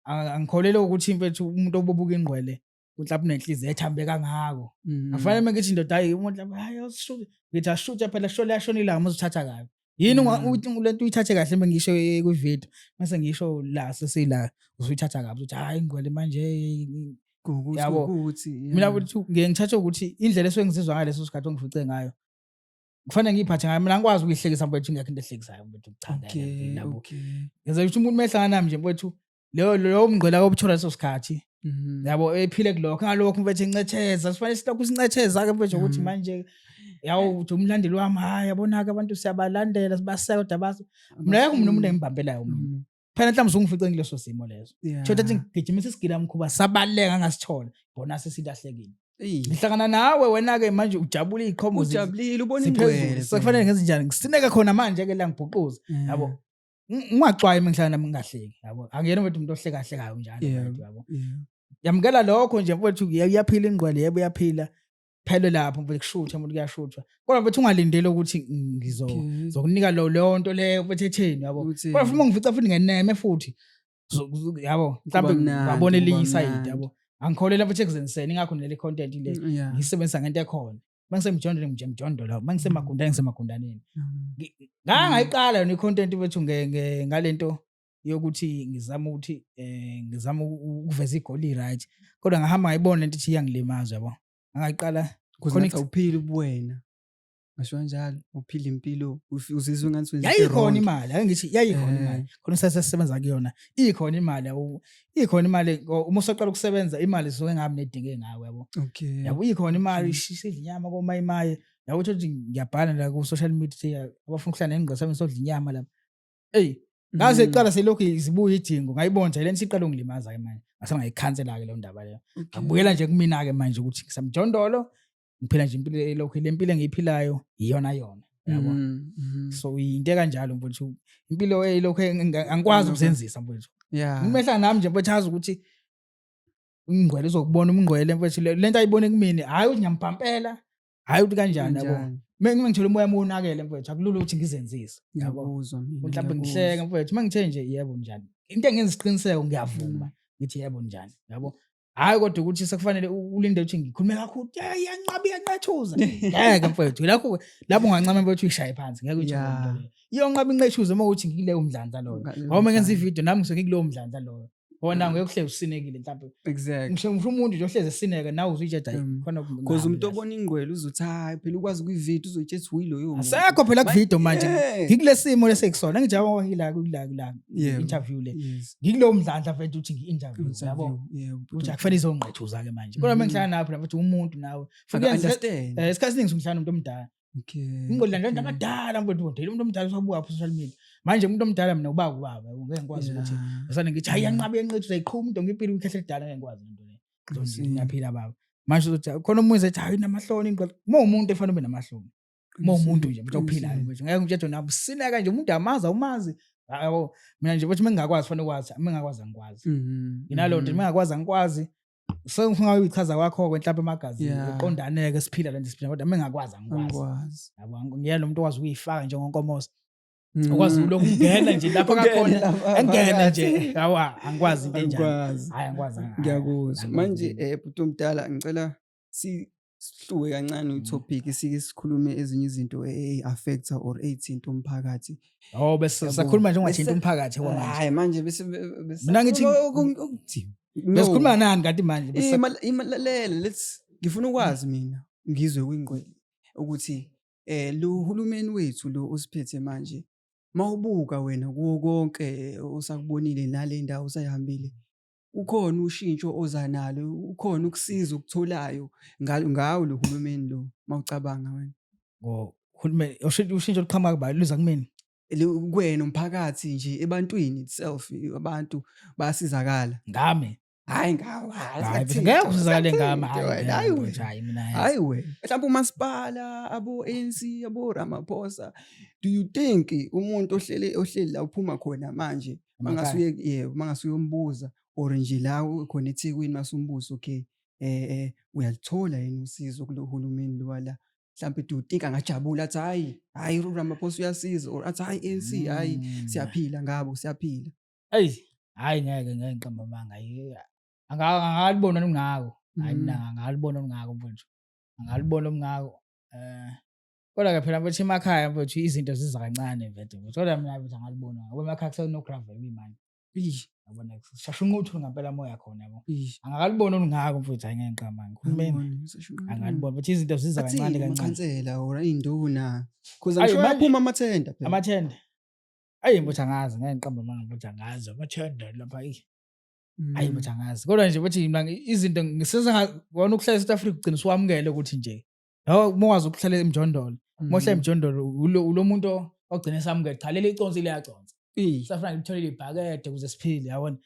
angikholelwa ukuthi mfethu umuntu obubuka ingqwele mhlawumbe unenhliziyo ethambe kangako. Akufanele uma ngithi indoda hayi umuntu mhlawumbe hayi awusishuthi, ngithi asishuthe phela shole yashona ilanga uzothatha kabi. Yini uthi lento uyithathe kahle uma ngisho kwi-video mase ngisho la sesila usuyithatha kabi uthi hayi ingqwele manje Ngokuthi Yabo. ukuthi, Mina futhi ngiye ngithathe ukuthi indlela esuke ngizizwa ngaleso sikhathi ongifice ngayo kufanele ngiyiphathe ngayo. Mina angikwazi ukuyihlekisa mfethu, ingekho into ehlekisayo mfethu, cha, ngeke, yabo. Ngenza ukuthi umuntu mehlangana nami nje mfethu, leyo mngqela obuthola leso sikhathi, yabo, ephile kulokho ngalokho mfethu encetheza, sifanele silokhu sincetheza ke mfethu ukuthi manje yawo uthi umlandeli wami, hayi yabona ke abantu siyabalandela sibaseka kodwa basi mina akekho umuntu engimbambelayo mina. Phela mhlawumbe usungifice kuleso simo leso. Shotha athi ngigijimisa isigila mkhuba sabaleka ngasithola. Bona sesilahlekile. Ngihlangana nawe wena ke manje ujabule iqhomo Ujabulile ubona ingcwele. Sekufanele ngenze njani? Ngisineke khona manje ke la ngibhuquza. Yabo. Ngingaxwayi mina ngihlala nami ngingahleki yabo. Angiyena mfethu umuntu ohleka hlekayo njalo yabo. Yamukela lokho nje mfethu, uyaphila ingqwele, yebo uyaphila. Phele lapho mfethu, kushutha umuntu kuyashuthwa. Kodwa mfethu ungalindeli ukuthi ngizo zokunika lo leyo nto leyo mfethu etheni yabo. Kodwa futhi uma ngifica futhi ngeneme futhi yabo mhlawumbe ngabona elinye isayidi yabo. Angikholelwa futhi ekuzenziseni, ingakho nale content le ngiyisebenzisa ngento ekhona. Mangisemjondweni nje mjondo la, mangisemagundane ngisemagundaneni. Ngangayiqala yona i-content mfethu ngalento yokuthi ngizama ukuthi ngizama ukuveza igoli right. Kodwa ngahamba ngayibona lento ithi iyangilimaza yabo. Angayiqala khona awuphili ubuwena. Ngasho kanjalo, uphila impilo uzizwe ngathi wenza Yayikhona imali, ake ngithi yayikhona imali. Khona sasesebenza kuyona. Ikhona imali yabo. Ikhona imali uma usaqala ukusebenza imali isuke ngabi nedinga ngawe yabo. Yabo ikhona imali ishisa inyama komayimaye. Yabo uthi ngiyabhala la ku social media abafuna ukuhlala nengqo sami sodla inyama lapha. Ey, ngaze iqala selokhu izibuya idingo ngayibona nje lento iqala ungilimaza ke manje. Ngase ngayikhansela ke leyo ndaba leyo. Ngabuyela nje kumina ke manje ukuthi ngisamjondolo ngiphila nje impilo elokhu le mpilo engiyiphilayo iyona yona yabo. So into kanjalo mfowethu, impilo elokhu angikwazi ukuzenzisa mfowethu. Ngimehla nami nje mfowethu azi ukuthi ingqwele uzokubona umngqwele mfowethu lento ayibone kumina, hayi ukuthi ngiyambhampela, hayi ukuthi kanjani yabo. Mina ngithola umoya wonakele mfowethu, akulula ukuthi ngizenzise yabo. Mhlawumbe ngihleke mfowethu mangithe nje yebo njani. Into engenza isiqiniseko ngiyavuma ngithi yebo njani yabo. Hayi kodwa ukuthi sekufanele ulinde ukuthi ngikhulume kakhulu, iyanqaba iyanqethuza. Ngeke mfowethu, lapho lapho ungancama mfowethu uyishaye phansi, ngeke uyithole into leyo. Iyonqaba inqethuze uma ukuthi ngikuleyo mdlandla loyo. Ngoba uma ngenza ividiyo nami ngisuke ngikulowo mdlandla loyo. Wona ngeke uhlezi usinekile mhlawumbe. Exactly. Ngisho umuntu nje ohlezi esineke nawe uzuyitshela hayi khona Because umuntu obona ingqwele uzothi hayi phela ukwazi kwividiyo uzoyitshela ukuthi uyiloyo muntu. Asekho phela kuvidiyo manje. Ngikulesimo lesekusona ngijabula ngila kula kula interview le. Ngikulowo mdlandla mfethu ukuthi ngi-interview yabo. Ukuthi akufanele izongqethuza ke manje. Kodwa mengihlala nawe phela mfethu umuntu nawe. Futhi understand. Isikhathi esiningi ngihlala nomuntu omdala. Ingqondo abantu abadala mfethu, kodwa umuntu omdala usabuka ku social media. Manje umuntu omdala mina ubaba ubaba ngeke ngikwazi ukuthi ngisane ngithi hayi yanqaba yanqethu uzayiqhuma umuntu ngempilo ikhehle elidala ngeke ngikwazi lento leyo. Ngizothi ngiyaphila baba. Manje uzothi khona omunye ethi hayi namahloni ingqondo. Uma umuntu efanele ube namahloni. Uma umuntu nje mfethu ophilayo mfethu ngeke ngitshele nabo sineka nje umuntu amazi awumazi. Yabo mina nje mfethu mengingakwazi fanele ukwazi, mengingakwazi angikwazi. Nginalonto mengingakwazi angikwazi. Sengifuna uyichaza kwakho ke mhlawumbe emagazini uqondaneke siphila lento siphila kodwa mengingakwazi angikwazi. Yabo ngiyena lo muntu okwazi ukuyifaka njengonkomoza. Okwazi ulokhu ungena nje lapho kakhona engene nje yawa angikwazi into enjalo. Hayi angikwazi. Ngiyakuzwa. Manje bhuti omdala ngicela sihluke kancane i-topic sike sikhulume ezinye izinto eyi-affecta or ey'thinta umphakathi. Oh bese sakhuluma nje ungathinta umphakathi kwamanje. Hayi manje bese mina ngithi ukuthi besikhuluma nani kanti manje bese imalalela let's ngifuna ukwazi mina ngizwe kwingqwele ukuthi lo hulumeni wethu lo osiphethe manje mawubuka wena kuwo konke osakubonile nale ndawo osayihambile ukhona ushintsho oza nalo, ukhona ukusiza okutholayo ngawo lo hulumeni lo mawucabanga wena? Ngohulumeni ushintsho oluqhamuka kubani luza kumina? Kuwena umphakathi nje ebantwini itself abantu bayasizakala. Ngami? Hhayi ngawe, hhayi ngeke usizakale ngami, hhayi hhayi wena, hhayi mina, hhayi wena. Mhlawumbe umasipala, abo-ANC, abo-Ramaphosa, do you think umuntu ohleli ohleli la uphuma khona manje mangasuye yebo mangasuye umbuza or nje la khona eThekwini masumbuza okay uyalithola yini usizo kulo hulumeni lo wala mhlawumbe do you think angajabula athi hayi hayi uRamaphosa uyasiza or athi hayi ANC hayi siyaphila ngabo siyaphila. Eyi hayi ngeke ngeke ngiqambe amanga angalibona olungako hayi mina angalibona olungako mfowethu angalibona olungako kodwa ke phela mfowethu emakhaya mfowethu izinto ziza kancane vele mfowethu kodwa mina mfowethu angalibona ngoba emakhaya kuseno-gravel kuyimanje yabona kushasha unquthu ngempela moya khona yabo angakalibona olungako mfowethu hayi ngeke ngiqambe amanga uhulumeni angalibona mfowethu izinto ziza kancane kancane amakhansela or iy'nduna because I'm sure aphuma amathenda phela amathenda ayi mfowethu angazi ngeke ngiqambe amanga mfowethu angazi amathenda lapha ayi hayi mfowethu angazi kodwa nje mfowethu mina izinto ngisesengabona ukuhlala e-South Africa ugcina usuwamukele ukuthi nje yabo uma wazi ukuhlala emjondolo uma uhlala emjondolo ulo muntu ogcina esamukele cha leli iconsi liyaconsa. Safuna ngitholele ibhakede ukuze siphile, yabona.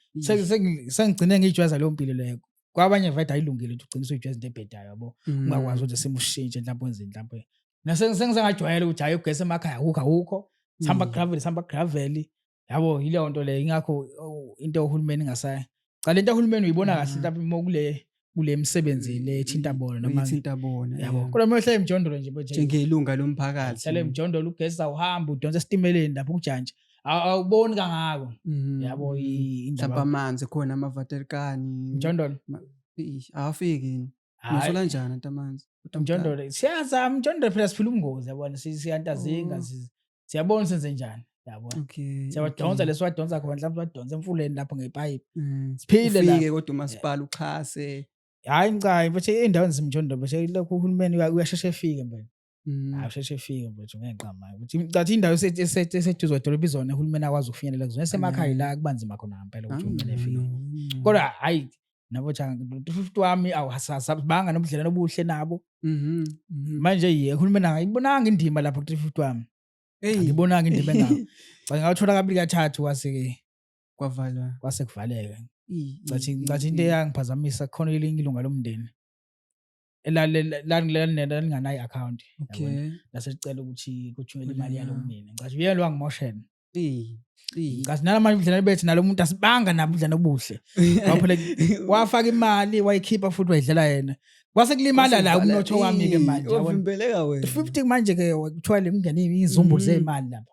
Sengigcine ngiyijwayeza leyo mpilo leyo. Kwabanye vele ayilungile ukuthi ugcine usuyijwayeza into ebhedayo, yabo, ungakwazi ukuthi simo ushintshe mhlawumbe wenzeni mhlawumbe. Nasengizengajwayela ukuthi hhayi, ugesi emakhaya awukho, awukho, sihamba gravel, sihamba gravel, yabo. Yileyo nto leyo. Ingakho, oh, into ohulumeni ingasaya cha, lento kahulumeni uyibona kahle mhlawumbe uma kule misebenzi le ethinta bona noma ithinta bona. Yabo. Kodwa uma uhlala emjondolo nje manje, njengelunga lomphakathi, hlala emjondolo, ugesi awuhambi, udonsa esitimeleni lapho kujantshi, awuboni kangako, yabo, mhlawumbe indaba. Amanzi khona, amavaterikani. Mjondolo. Awafiki yini? Hhayi. Niwathola njani anti amanzi? Uthi omdala. Mjondolo siyazama, mjondolo phela siphila ubungozi, yabona, siyantazinga. Siyabona senze njani, yabona. Siyawadonsa lesiwadonsa khona, mhlawumbe siwadonsa emfuleni lapho ngepayipi. Siphile Ufike lapho. kodwa umasipala uxhase. Hhayi cha, mfethu, ey'ndaweni zemjondolo bese lokhu uhulumeni uyasheshe efike mfethu. Hayi, usheshe efike mfethu, ngeke ngiqambe ukuthi cathi indawo eseduze kwedolobha izona uhulumeni akwazi ukufinyelela kuzona. Esemakhaya la kuba nzima khona ngempela ukuthi uhulumeni efike. Angcono. Kodwa hhayi nabo cha, 50 wami awusabanga nobudlelwano obuhle nabo. Manje ye uhulumeni akayibonanga indima lapho ku-350 wami. Angibonanga indima engako. Cha, ngawuthola kabili kathathu, kwase-ke Kwavalwa. Kwase kuvaleka. Cathi cathi into eyangiphazamisa khona elinye ilunga lomndeni lalinganayo i-account. Lasecela ukuthi kuthunyelwe imali yalo kumina. Ngicathi uyena wangimoshela. Ngicathi nalamanje ubudlelwane bethu nalo muntu asibanga nabo ubudlelwane obuhle. Ngoba phela wafaka imali, wayikhipha futhi wayidlela yena. Kwase kulimala la umnotho wami-ke manje, yabona. Wavimbeleka wena. 50 manje-ke kuthiwa le kungene izizumbulu zemali lapha.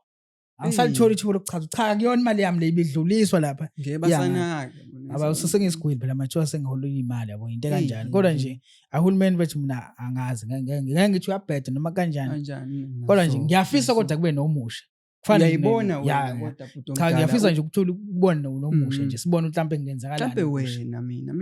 Angisalitholi ithuba lokuchaza. Cha, kuyona imali yami le ibidluliswa lapha. Ngeke basanake. Aba sengisigwili phela manje, kuthiwa sengihola imali, yabo, into ekanjani. Kodwa nje ahulumeni bethu mina angazi, ngeke ngithi uyabheda noma kanjani. Kanjani? Kodwa nje ngiyafisa kodwa kube nomusha. Kufana Uyayibona ya, wena kodwa bhuti Cha, omdala. ngiyafisa nje ukuthola ukubona nomusha nje, sibone ukuthi mhlampe kungenzakalani. Mhlampe Okusha. wena, mina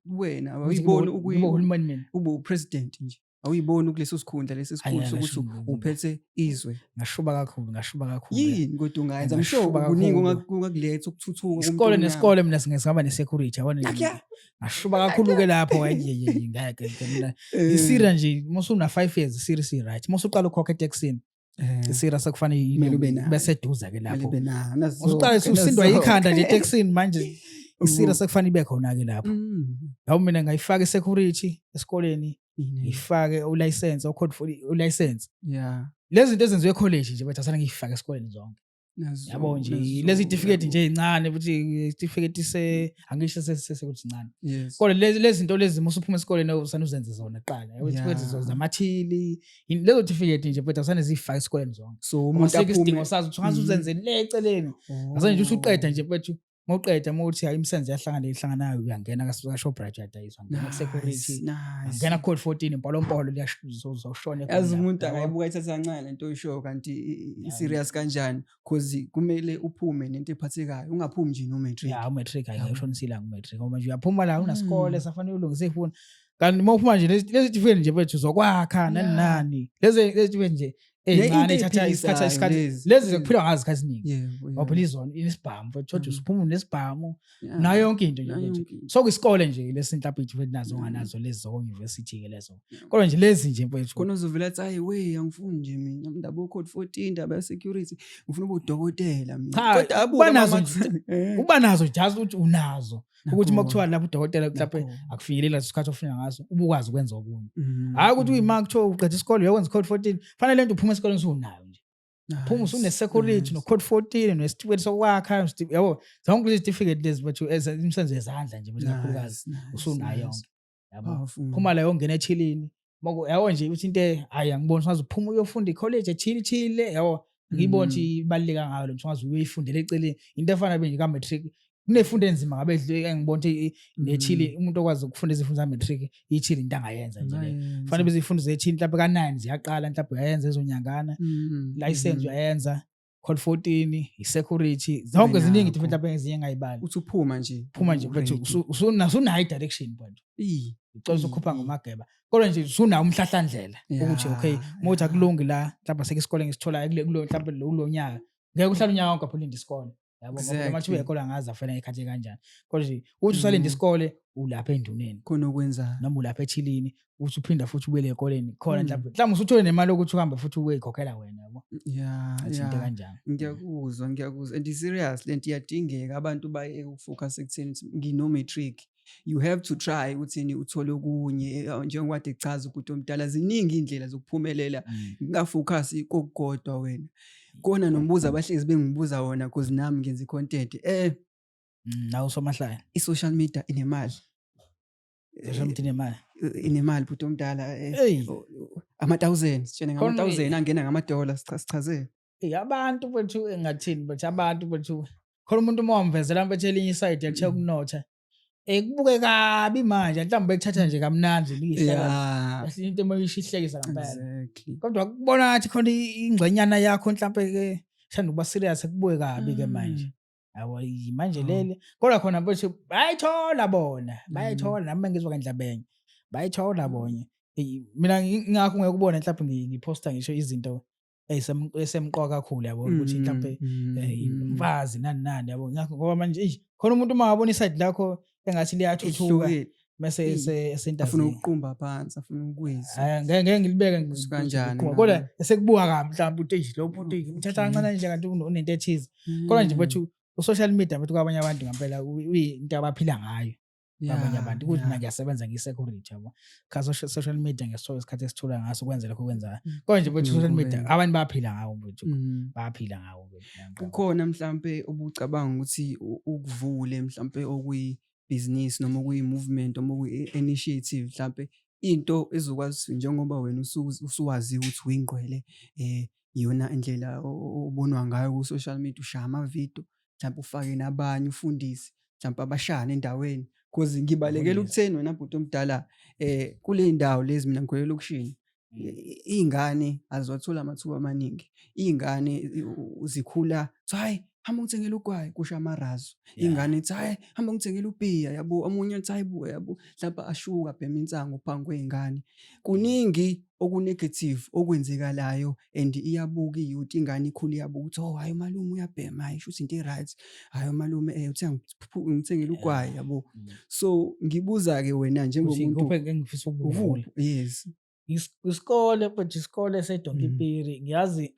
wena Ukuthi awuyiboni kube uhulumeni mina. Ube upresident nje. Awuyiboni kuleso sikhundla lesi Hhayi, esikhulu sokuthi uphethe izwe? Ngashuba kakhulu, ngashuba kakhulu. Yini kodwa ungayenza? I'm sure Ngashuba kuningi kakhulu. Ongakuletha ukuthuthuka kumuntu Isikole omnyama. nesikole mina singaba ne-security, yabona nje. Nakya. Ngashuba kakhulu-ke lapho, hhayi, ye, ye, ngeke nje mina. Isira nje, uma usuna 5 years, isira isi-right. Uma usuqala ukhokha etekisini, isira sekufanele Kumele ube nayo. ibe seduze-ke Kumele lapho. ibe nayo. Nazo- Usuqala usindwa nazo. ikhanda nje etekisini manje, isira sekufanele ibe khona-ke lapho. Yabo, mina ngayifaka i-security esikoleni, Yini? ngifake ulicense, o-code for ulicense. Lezi zinto ezenziwe ekholeji nje bethu asane ngiyifake esikoleni zonke. Nazo, Yabo nje, nazo, lezi certificate yabo. nje ezincane futhi certificate se angisho sesekuthi sincane. Kodwa lezi zinto lezi uma usuphuma esikoleni usane uzenze zona kuqala. Yabo, certificate zamathili, lezo certificate nje bethu asane zifake esikoleni zonke. So Umuntu umuntu asikho isidingo aphume sazo ukuthi ungaze uzenze le eceleni. Asane nje usuqeda nje bethu, mawuqeda uma uthi hayi, imisebenzi iyahlangana ihlanganayo, uyangena ka-Shoprite, uyadayiswa, ngena ku-security, Nice. ngena ku-code 14 impolompolo uzoshona. Yazi umuntu angayibuka ithatha kancane lento oyishoyo, kanti i-serious kanjani, cause kumele uphume nento ephathekayo, ungaphumi nje no-matric. Ya, umatric hayi, Yabo. ngiyoshonisile umatric, ngoba nje uyaphuma la unasikole safanele ulungise ifuna, kanti uma uphuma nje lezi tifike nje bethu zokwakha nani nani, lezi tifike nje ey'ncane into ethatha isikhathi ey'philisayo isikhathi lezi. Lezi zekuphilwa ngazo isikhathi esiningi. Yebo. Ngoba phela izona inesibhamu futhi, thothi usuphuma nesibhamu Yeah. nayo yonke into nje Nayo mfethu. yonke into. So kwisikole nje lesi mhlawumbe ithi nazo onganazo lezi zoko-university ke lezo, kodwa nje lezi nje mfethu. Khona uzovela athi, hayi we, angifuni nje mina indaba yo-code 14, indaba ya-security, ngifuna ube udokotela mina. Cha, Kodwa abuke uba nazo nje. Uba nazo, just ukuthi unazo, ukuthi uma Nakhona. kuthiwa lapho udokotela mhlawumbe Nakhona. akufinyelela leso sikhathi ofuna ngaso, ubukwazi ukwenza okunye. Hhayi ukuthi uyima kuthiwa uqeda isikole uyokwenza i-code 14. Fanele lento uphume esikoleni usunayo nje, phuma usune-security, no-code 14, nesitifiketi sokwakha, yabo, zonke lezi certificate lezi bethu imisebenzi yezandla nje bethu, kakhulukazi usunayo yonke, yabo. Phuma la yongena ethilini. Yabo nje ukuthi into hhayi, angiboni ungaze uphuma uyofunda ikholeji ethile ithile, yabo, ngiyibona ukuthi ibaluleke kangako le nto, ungaze uyoyifundela eceleni. Into efana nje ka-matric, kunefundo enzima ngabe engibona ukuthi nethili, umuntu okwazi ukufunda izifundo za-matric, ithili into angayenza nje le. Kufanele bezifundo zethili mhlawumbe ka-9 ziyaqala, mhlawumbe uyayenza ezonyangana, license uyayenza, code 14, i-security, zonke ziningi Nakho. mhlawumbe ezinye engayibali. Uthi uphuma nje. Phuma nje mfethu, u-ready. usunayo i-direction mfethu. Icela usukhupha ngomageba, kodwa nje usunawo umhlahlandlela ukuthi okay, uma uthi akulungi la, mhlawumbe asekho isikole ngisitholayo kule kulo mhlawumbe kulo nyaka, ngeke uhlale unyaka wonke apho ulinde isikole. Yabo, ngoba noma kuthiwa ey'kole angazi afela ngey'khathi kanjani, kodwa nje uthi usalinde isikole ulapha enduneni. Khona okwenzayo. Noma ulapha ethilini, uthi uphinda futhi ubuyele ey'koleni khona. Mhlawumbe mhlawumbe usuthole nemali yokuthi uhambe futhi uyikhokhela wena, yabo. Athi into kanjani. Ngiyakuzwa, ngiyakuzwa, and serious lento iyadingeka, abantu bayeke ukufocus ekutheni ukuthi ngino-matric. You have to try ukuthini uthole okunye, njengoba kade kuchaza ubhuti omdala, ziningi iy'ndlela zokuphumelela. Ungafocus kokukodwa wena. Kona nombuzo abahlezi bengibuza wona, cause nami ngenza i-content. Nawe usomahlaya. I-social media inemali? Social media inemali. Inemali, bhuti omdala? Hey. Ama-thousand, sitshene ngama-thousand angena ngama-dollar, sichazele. Hey, abantu bethu engathini bethu, abantu bethu, khona umuntu uma wamvezela mfethu elinye iside yakuthe ukunotha, kubuke kabi manje, mhlawumbe bekuthatha nje kamnandi lihleka. Kahle into uma ishihlekisa ngempela. Kodwa kubona ngathi khona ingxenyana yakho mhlawumbe ke thanda ukuba serious, kubuke kabi ke manje. Yabo, manje leli kodwa khona mfethu bayayithola bona, bayayithola, nami ngizwa ngendlabenye. Bayayithola bonye. Mina ngingakho ngeke ubone mhlawumbe ngiphosta ngisho izinto esemqoka kakhulu, yabo, ukuthi mhlawumbe umfazi nani nani, yabo, ngakho ngoba manje eish, khona umuntu uma ngabona iside lakho engathi liyathuthuka mase esentazini afuna ukuqumba phansi, afuna ukuwisa. Hayi, ngeke ngilibeke kanjani kodwa esekubuka kabi mhlawumbe ukuthi eish, lo muntu umthatha kancane nje kanti unento ethize. Kodwa nje bethu u-social media bethu kwabanye abantu ngempela uyinto abaphila ngayo kwabanye abantu, ukuthi mina ngiyasebenza ngiyi-security, yabo, cha, social media ngesithola isikhathi esithula ngaso kwenza lokho kwenza. Kodwa nje bethu social media abantu bayaphila ngawo bethu, bayaphila ngawo bethu. Kukhona mhlambe obucabanga ukuthi ukuvule mhlambe okuyibhizinisi noma okuyi-movement noma okuyi-initiative, mhlambe into ezokwazi, njengoba wena usuwazi ukuthi uyingqwele, iyona indlela obonwa ngayo ku-social media, ushaya amavidiyo, mhlawumbe ufake nabanye, ufundise mhlawumbe abashana endaweni, cause ngibalekela ukutheni wena bhuti omdala, kule ndawo lezi mina ngikhulela elokishini, iy'ngane aziwathola amathuba amaningi, iy'ngane zikhula kuthiwa hhayi, hamba ungithengele ugwayi, kusho amarazo, ingane ithi hhayi, hamba ungithengele ubhiya, yabo, omunye athi hayi bo, yabo, mhlawumbe ashuka abhema insangu phambi kwey'ngane. Kuningi oku-negative okwenzekalayo, and iyabuka i-youth, ingane ikhula iyabuka ukuthi oh hhayi, umalume uyabhema, hhayi, shuthi into i-right, hhayi umalume uthe ngimthengele ugwayi, yabo. So ngibuza-ke wena njengomuntu engifisa ukuvula. Yes. Isikole mfethu, isikole seDonkipiri, ngiyazi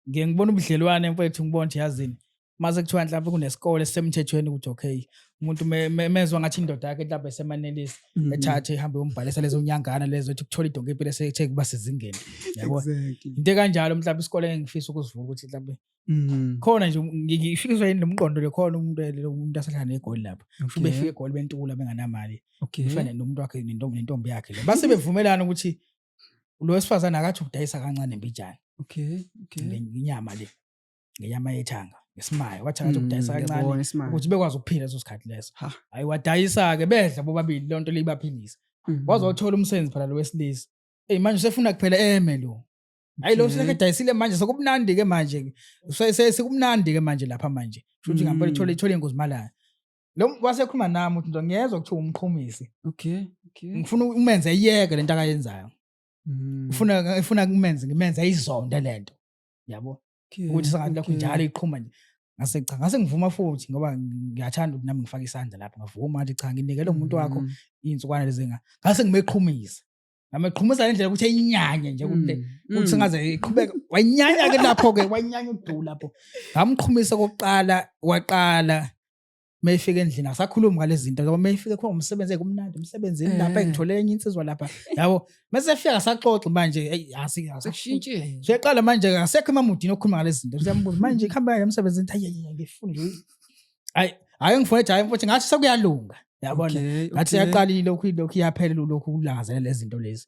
ngiye ngibona ubudlelwane mfethu, ngibona ukuthi yazini mase kuthiwa mhlawumbe kunesikole esisemthethweni ukuthi okay, umuntu mezwa ngathi indoda yakhe mhlawumbe esemanelisa, ethathe ihambe yombhalisa lezo nyangana lezo ethi kuthola iDonkipiri esethe kuba sezingeni, yabo, into ekanjalo. Mhlawumbe isikole engifisa ukusivula ukuthi mhlawumbe khona nje ngifikiswa yini lo mqondo le, khona umuntu asahlala neGoli lapha, kusho befika eGoli bentula benganamali, ufane nomuntu wakhe nentombi yakhe le, base bevumelana ukuthi lo wesifazane akathi ukudayisa kancane mbijana ngenyama le, ngenyama yethanga, ngesimayo, wathi akathi ukudayisa kancane ukuthi bekwazi ukuphila leso sikhathi leso. Hayi, wadayisa-ke, bedla bobabili, leyo nto le ibaphilisa. Waze wathola umsebenzi phela lo wesilisa. Eyi, manje usefuna kuphela eme lo, hayi, lo usekedayisile manje, sekumnandi-ke manje, sekumnandi-ke manje lapha manje, shuthi ngampela ithole ingozi malaya lo. Wasekhuluma nami ukuthi ngiyezwa kuthiwa umqhumisi. Ngifuna umenze eyeke lento akayenzayo. Ufuna kumenze ngimenze izonde lento, yabo, ukuthi sengathi lokhu njalo iqhuma nje. Ngase cha, ngase ngivuma futhi ngoba ngiyathanda ukuthi nami ngifake isandla lapha. Ngavuma, ngathi cha, nginikele umuntu wakho iy'nsukwana lezi, ngase ngimeqhumisa, ngameqhumisa ngendlela ukuthi eyinyanye nje ukuthi ukuthi sengaze iqhubeka. Wayinyanya-ke lapho-ke, wayinyanya udu lapho. Ngamqhumisa kokuqala, waqala mayifika endlini asakhulumi ngalezi zinto, ngoba mayifika khona umsebenzi kumnandi emsebenzini lapha, engithole enye insizwa lapha, yabo. Mase efika asaxoxi manje, eyi, Sekushintshile. Siyaqala manje, akasekho emamudini okukhuluma ngalezi zinto. Siyambuza manje kuhamba kanjani emsebenzini, hayi hayi, ngifuna nje, hayi hayi, ngifuna nje, hayi mfowethu, ngathi sekuyalunga, yabona. Ngathi seyaqalile lokhu iyaphela lokhu kulangazelela lezi zinto lezi.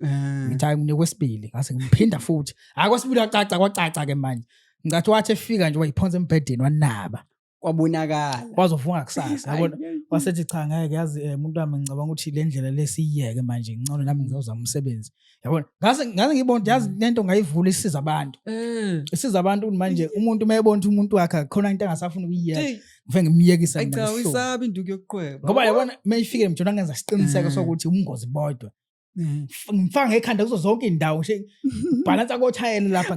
Ngithi hayi, nginekwesibili, ngase ngiphinda futhi, hayi, kwesibili wacaca, kwacaca ke manje. Ngathi wathi efika nje wayiphonsa embhedeni, wanaba. Kwabonakala. Wazofunga kusasa, yabona. Wasethi cha, ngeke yazi, umuntu wami, ngicabanga ukuthi le ndlela lesiyiyeke manje, ngcono nami ngizozama umsebenzi, yabona. Ngase ngibona ukuthi yazi lento ngayivula isiza abantu, isiza abantu ukuthi manje umuntu uma ebona ukuthi umuntu wakhe khona into angasafuni ukuyiyeka, ngifike ngimyekisa mina. Cha, uyisabi induku yokuqweba. Ngoba yabona uma ifike mjona ngenza isiqiniseko sokuthi umngozi bodwa. Ngifaka ngekhanda kuzo zonke indawo nje, bhalansa kothayela lapha,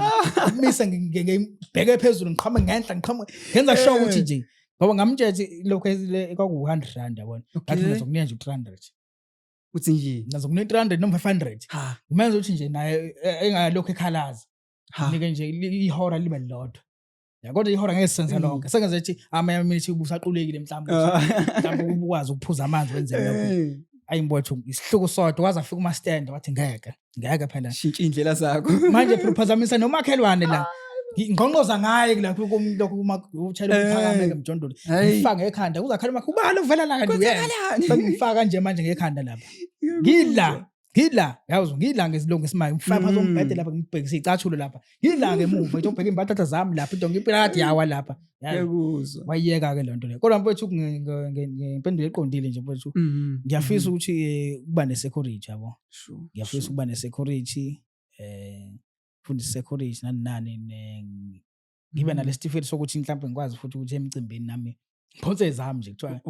ngimise, ngibheke phezulu, ngiqhame ngenhla, ngiqhame ngenza sure ukuthi nje, ngoba ngamtshela ukuthi lokho kwaku-R100, yabona, ngathi mina zokunika nje u-300. Uthi nje Ngazokunika 300 noma 500. Ha. Ngimenza ukuthi nje naye engalokhu ekhalaza. Ha. Nike nje ihora libe lilodwa ya, kodwa ihora ngeke sisenze lonke, sengenze ukuthi amanye aminithi ubusaqulekile mhlawumbe, mhlawumbe ukwazi ukuphuza amanzi, wenze lokho. Ayi mbotho, isihluku sodwa, waze afika uma-stand wathi ngeke, ngeke phela. Shintsha iy'ndlela zakho. Manje phela uphazamisa nomakhelwane la, ngingqongqoza ngaye lapho lokhu uma utshayela umphakame ke mjondolo, ngifaka ngekhanda uzakhala umakhe ubani uvela la kanti uyena. Kwenzakalani? Sengifaka nje manje ngekhanda lapha, ngila ngila, yazi, ngila ngesilungu esimanje, ngifaka phansi umbhede lapha, ngibhekise icathulo lapha, ngila ngemuva into ngibheke imbathatha zami lapha, into ngipila kade yawa lapha. Yazi, Ngiyakuzwa. Wayiyeka-ke le nto leyo. Kodwa mfowethu, ngempendulo eqondile nje mfowethu, ngiyafisa ukuthi ukuba ne-security, yabo. Ngiyafisa ukuba ne-security, funda i-security nani nani, ngibe nalesi sitifiketi sokuthi mhlawumbe ngikwazi futhi ukuthi emcimbini nami ngiphonse zami nje, kuthiwa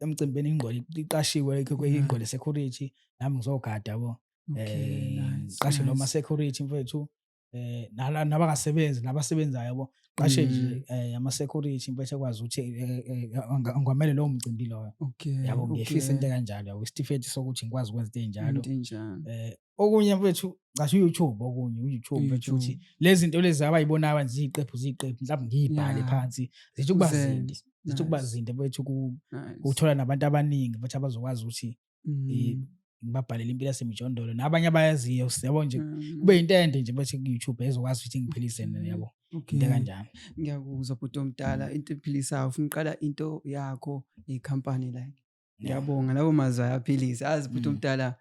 emcimbini ingqwele iqashiwe, ingqwele security, nami ngizogada, yabo. Ngiqashe noma security mfethu, nabangasebenzi nabasebenzayo, yabo, qashe nje ama security mfethu ekwazi ukuthi angamele lowo mcimbi loyo. Yabo, ngiyefisa into kanjalo, yabo, isitifiketi sokuthi ngikwazi ukwenza into ey'njalo. Into enjalo. Okunye mfethu, casho u-YouTube, okunye u-YouTube mfethu, ukuthi lezi zinto lezi abayibonayo manje ziyiqephu ziyiqephu, mhlawumbe ngiyibhale phansi, zithi ukuba Uzenze. zinde, zithi ukuba zinde mfethu, ukuthola nabantu abaningi mfethu abazokwazi ukuthi ngibabhalele impilo yasemijondolo nabanye abayaziyo, yabo nje, kube into ende nje mfethu ku-YouTube ezokwazi ukuthi ngiphilise, yabo, into kanjalo. Ngiyakuzwa bhuti omdala, into ephilisayo, ufuna uqala into yakho, ikhampani like. Ngiyabonga, lawo mazwi ayaphilisa. Yazi bhuti omdala,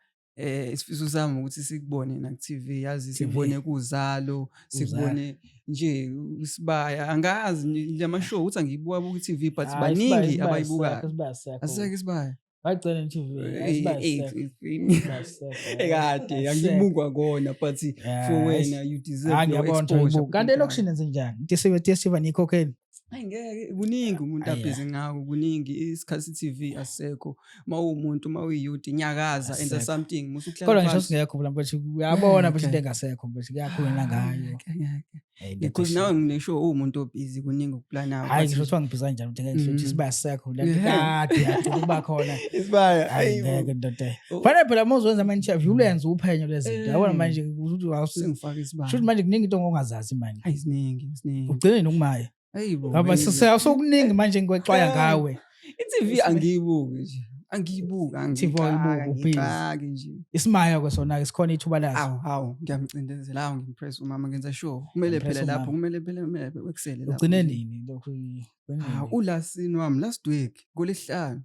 isifiso sami ukuthi sikubone na ku-TV, yazi, TV. sikubone kuzalo, sikubone nje isibaya. Angazi lama show ukuthi angiyibuka ku TV, but Hayi, baningi Isibaya abayibukayo. asikho, Isibaya asikho. Asisekho isibaya. Bagcina i-TV, Isibaya asikho. Isibaya asikho. Ekade Asikho. angibukwa kona, but for wena you deserve Hayi, your ngiyabona ukuthi exposure, ayibuki. bhuti Kanti omdala. elokishini enze njani? DStv aniyikhokheli? Hayi ngeke, kuningi umuntu abhizi ngako, kuningi, isikhathi TV asisekho. Uma uwumuntu, uma uyi-youth, nyakaza, enza Asisekho. something, musu ukuhlala Kodwa ngisho phansi. singekho phela mfethu, uyabona mfethu, into Ngeke. engasekho mfethu, kuyakhulunywa ngayo. Ngeke, ngeke. Into Because ethi nawe nginesho uwumuntu obhizi, kuningi okuplanayo. Hayi, But ngisho kuthiwa ngibhizi kanjani, ukuthi ngeke ngisho ukuthi isibaya sisekho le nto kade yagcina ukuba khona. Isibaya, Hayi ayibo. ngeke ndoda. Oh. Fanele phela uma uzowenza ama-interview ulenze uphenyo lwezinto. Yabona manje ukuthi Sengifaka isibaya. shuthi manje kuningi into ongazazi manje. Hayi, ziningi, ziningi. Ugcine nokumaya. Ayibo. Ngoba Ayibo. sokuningi manje ngikwexwaya ngawe. I-TV angiyibuki nje. Angiyibuki, TV awuyibuki, ubhizi. angixaki nje. Isimaya ke sona ke sikhona ithuba laso. Awu, hawu, ngiyamcindezela, awu, ngimpress umama, ngenza sure. Kumele Impress phela lapho, umama. kumele phela, kumele wekusele lapho. Ugcine nje. nini lokhu? Ugcine Ah, nini? ulasini wami last week, ngolesihlanu.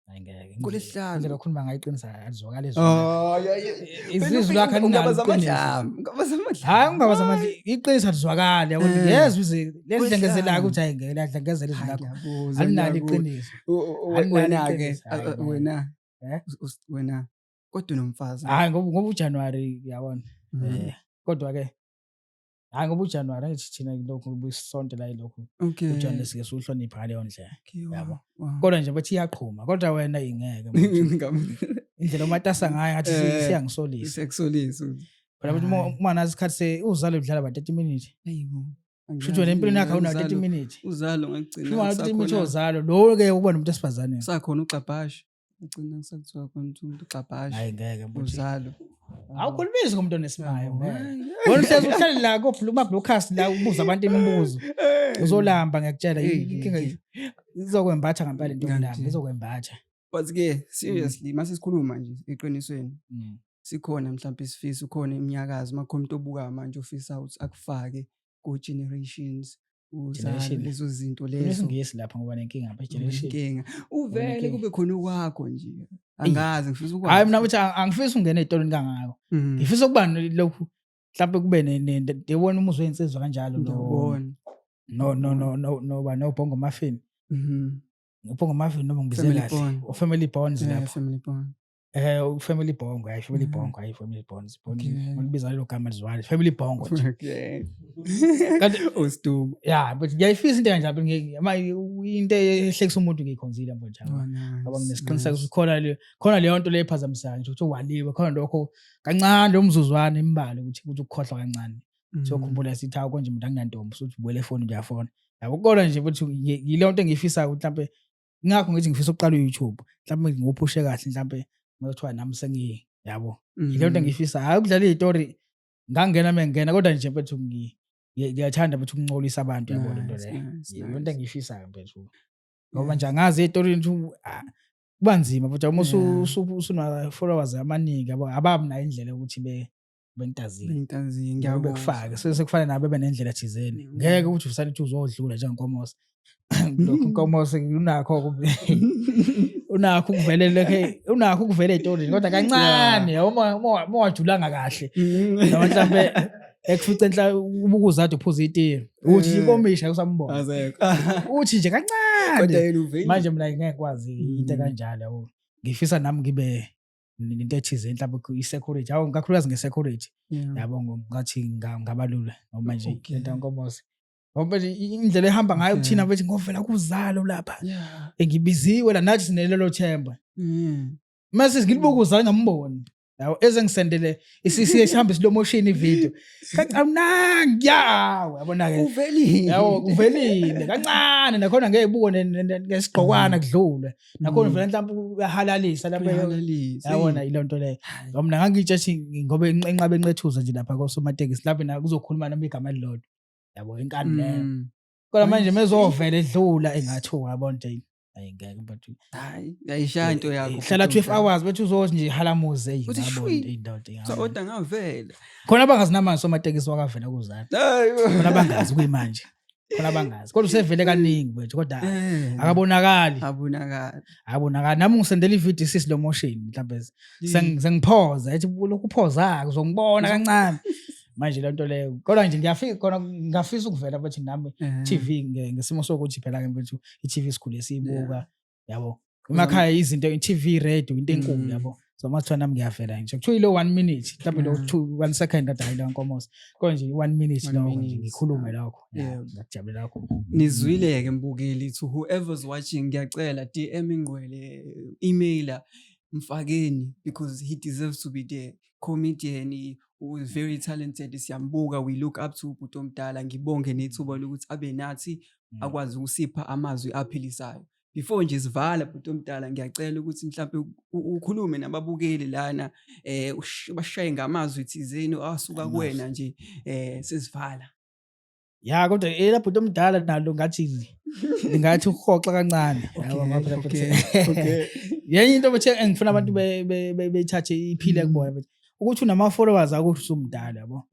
Hayi ngeke. NgoLwesihlanu. Indlela okhuluma ngayo iqinisa alizwakala izwi. Oh, yeah, yeah. Izwi lakho alinalo Ungabaza iqiniso. amadlame, ungabaza amadlame. Hayi, ungabaza amandla, iqiniso alizwakali, yabo, yezwa izwi lelidlengezelayo ukuthi hayi ngeke ladlengezela izwi Hayi, lakho. ngiyakuzwa, Alinalo ngiyakuzwa. iqiniso. Alinalo Wena-ke, iqiniso. Hayi, ngeke. wena, Eh? wena, kodwa unomfazi. Hayi, ngoba uJanuary, yabona. Kodwa ke hayi, ngoba uJanuary angithi thina lokhu busonto la ilokhu uJanuary sike siwuhlonipha ngaleyo ndlela. Yabo. Kodwa nje bethi iyaqhuma, kodwa wena ingeke mfethu. Indlela omatasa ngayo ngathi siyangisolisa. Siyakusolisa. Phela ukuthi uma nazi isikhathi uzalo udlala ba 30 minutes. Ayibo. Shuthi wena empilweni yakho awunawo 30 minutes. Uzalo ngagcina. Shuthi wena 30 minutes ozalo lo ke uba nomuntu esifazane. Sakhona uxabhashe. Ugcina kusakuthiwa khona ukuthi umuntu uxabhashe. Hayi ngeke mfethu. Uzalo. Awukhulumisi ngomuntu onesimayo ngeke. Hayi. Wena uhlezi uhleli la ko broadcast la ubuza abantu imibuzo. Uzolamba, ngiyakutshela, Hey, inkinga hey, izokwembatha ngempela into yokulamba, Ngiyakutshela. izokwembatha. But ke seriously mase sikhuluma nje eqinisweni, sikhona mhlawumbe isifiso, ukhona iminyakazo, uma kukhona umuntu obukayo manje ofisa ukuthi akufake ku generations, uzalo, Generation. lezo zinto Khuluma lezo. isiNgisi lapha ngoba nenkinga apha generation. Inkinga uvele Unenkinga. kube khona okwakho nje, angazi, ngifisa ukwazi. Hayi, mina ukuthi angifisi ukungena ey'tolweni kangako. Ngifisa ukuba lokhu mhlawumbe kube yabona umuzwa wey'nsizwa kanjalo, no Ngiyabona. no no no no no no Bongo Maffin. Ubongo Maffin noma ngibize Family kahle. Bond. O Family Bonds Yeah, lapho. Family Bond. Family Bongo, hayi Family Bongo, hayi Family Bonds. Ngolibiza lelo gama lizwale, Family Bongo nje. Kanti Usidumo. Yeah, but ngiyayifisa into kanjalo, into ehlekisa umuntu ngiyikhonzile mfowethu. Oh, nice. Ngoba nginesiqiniseko nice. ukuthi khona leyo nto leyo ephazamisayo nje ukuthi waliwe khona lokho kancane lo mzuzwana imbali ukuthi ukukhohlwa kancane. Sokhumbula sithi hawu konje mina anginantombi, usuthi ubuyele efoni uyafona. Yabo kodwa nje ukuthi yileyo nto engiyifisayo ukuthi mhlambe ingakho ngithi ngifisa ukuqala u-YouTube, mhlambe ngiwuphushe kahle, mhlambe ngothiwa nami sengi yabo. Yileyo nto engiyifisa, hayi ukudlala iy'tori ngangena mengena kodwa nje mfethu ngiyathanda mfethu ukuncolisa abantu, yabo lento leyo. Yiyo into engiyifisayo mfethu. Ngoba nje angazi ey'torini ukuthi kuba nzima futhi uma usuna-followers amaningi yabo, ababi nayo indlela yokuthi bentaziye. Bentaziye, ngiyakuzwa. Bekufake sekufana nabo bebe nendlela thizeni. Ngeke ukuthi usale uthi uzodlula njengenkomose. Lokhu inkomose unakho ukuvelele unakho ukuvela ey'torini kodwa kancane uma wajulanga kahle. Noma mhlambe ekufice enhla ubukuza kade uphuza itiye. Uthi inkomishi usambona. Azekho. Uthi nje kancane. Kodwa yena uvele. Manje mina ngeke ngikwazi into kanjalo yabo. Ngifisa nami ngibe into ethize mhlawumbe i-security, hawu kakhulukazi nge-security. Yabo ngathi ngabalula ngoba nje into yankomosi. Ngoba nje indlela ehamba ngayo kuthina mfethu ngovela kuzalo lapha. Engibiziwe la nathi sinelelo themba. Mase ngilibuka uzalo ngamboni. Yabo eze ngisendele isisiye sihambe slow motion ivideo. Kancane yawo yabona ke. Uvelile. Yabo uvelile kancane nakhona ngeke ibuko ngesigqokwana kudlule. Nakhona vele mhlawumbe uyahalalisa lapha. Uyahalalisa. Yabona ile nto leyo. Ngoba mina ngangitshe ngoba inqabe enqethuza nje lapha kosomatekisi lapha na kuzokhuluma nami igama elilodwa. Yabo inkani leyo. Kodwa manje mezovela edlula engathi uyabona nje ayi ngeke but Hayi, ayishaya into yakho. Hlala 12 hours bethi uzothi nje halamuze Uthi ngiyabona shwi. indoda. So oda ngavela. Khona abangazi namanje somatekisi wakavela kuzalo. Hayi. Khona abangazi kuyimanje. Khona abangazi. Kodwa usevele kaningi bethu kodwa akabonakali. Abonakali. Akabonakali. Nami ngisendela ivideo sisi lo motion mhlawumbe sengiphoza ethi lokhu uphoza uzongibona kancane. Manje le nto leyo kodwa nje ngiyafika khona ngiyafisa ukuvela bathi nami TV ngesimo sokuthi phela ke mfethu i-TV sikhule siyibuka yabo. Emakhaya izinto i-TV radio into enkulu yabo. So mathiwa nami ngiyavela nje. Kuthiwa ilo 1 minute mhlawumbe lo 2 1 second kade hayi la nkomosi. Kodwa nje 1 minute lokho nje ngikhulume lokho. Ngiyakujabulela lokho. Nizwile ke mbukeli, to whoever's watching ngiyacela DM ingqwele, emailer mfakeni because he deserves to be there. Comedian who is very talented, siyambuka, we look up to ubhuti omdala. Ngibonge nethuba lokuthi abe nathi akwazi ukusipha amazwi aphilisayo. Before nje sivala bhuti omdala, ngiyacela ukuthi mhlambe ukhulume nababukeli lana, bashaye ngamazwi thizeni asuka kuwena nje sesivala. Ya kodwa ela bhuti omdala nalo ngathi lingathi ukuhoxa kancane. Yenye into bethe engifuna abantu beyithathe iphile kubona bethe ukuthi unama followers akusho usumdala yabo.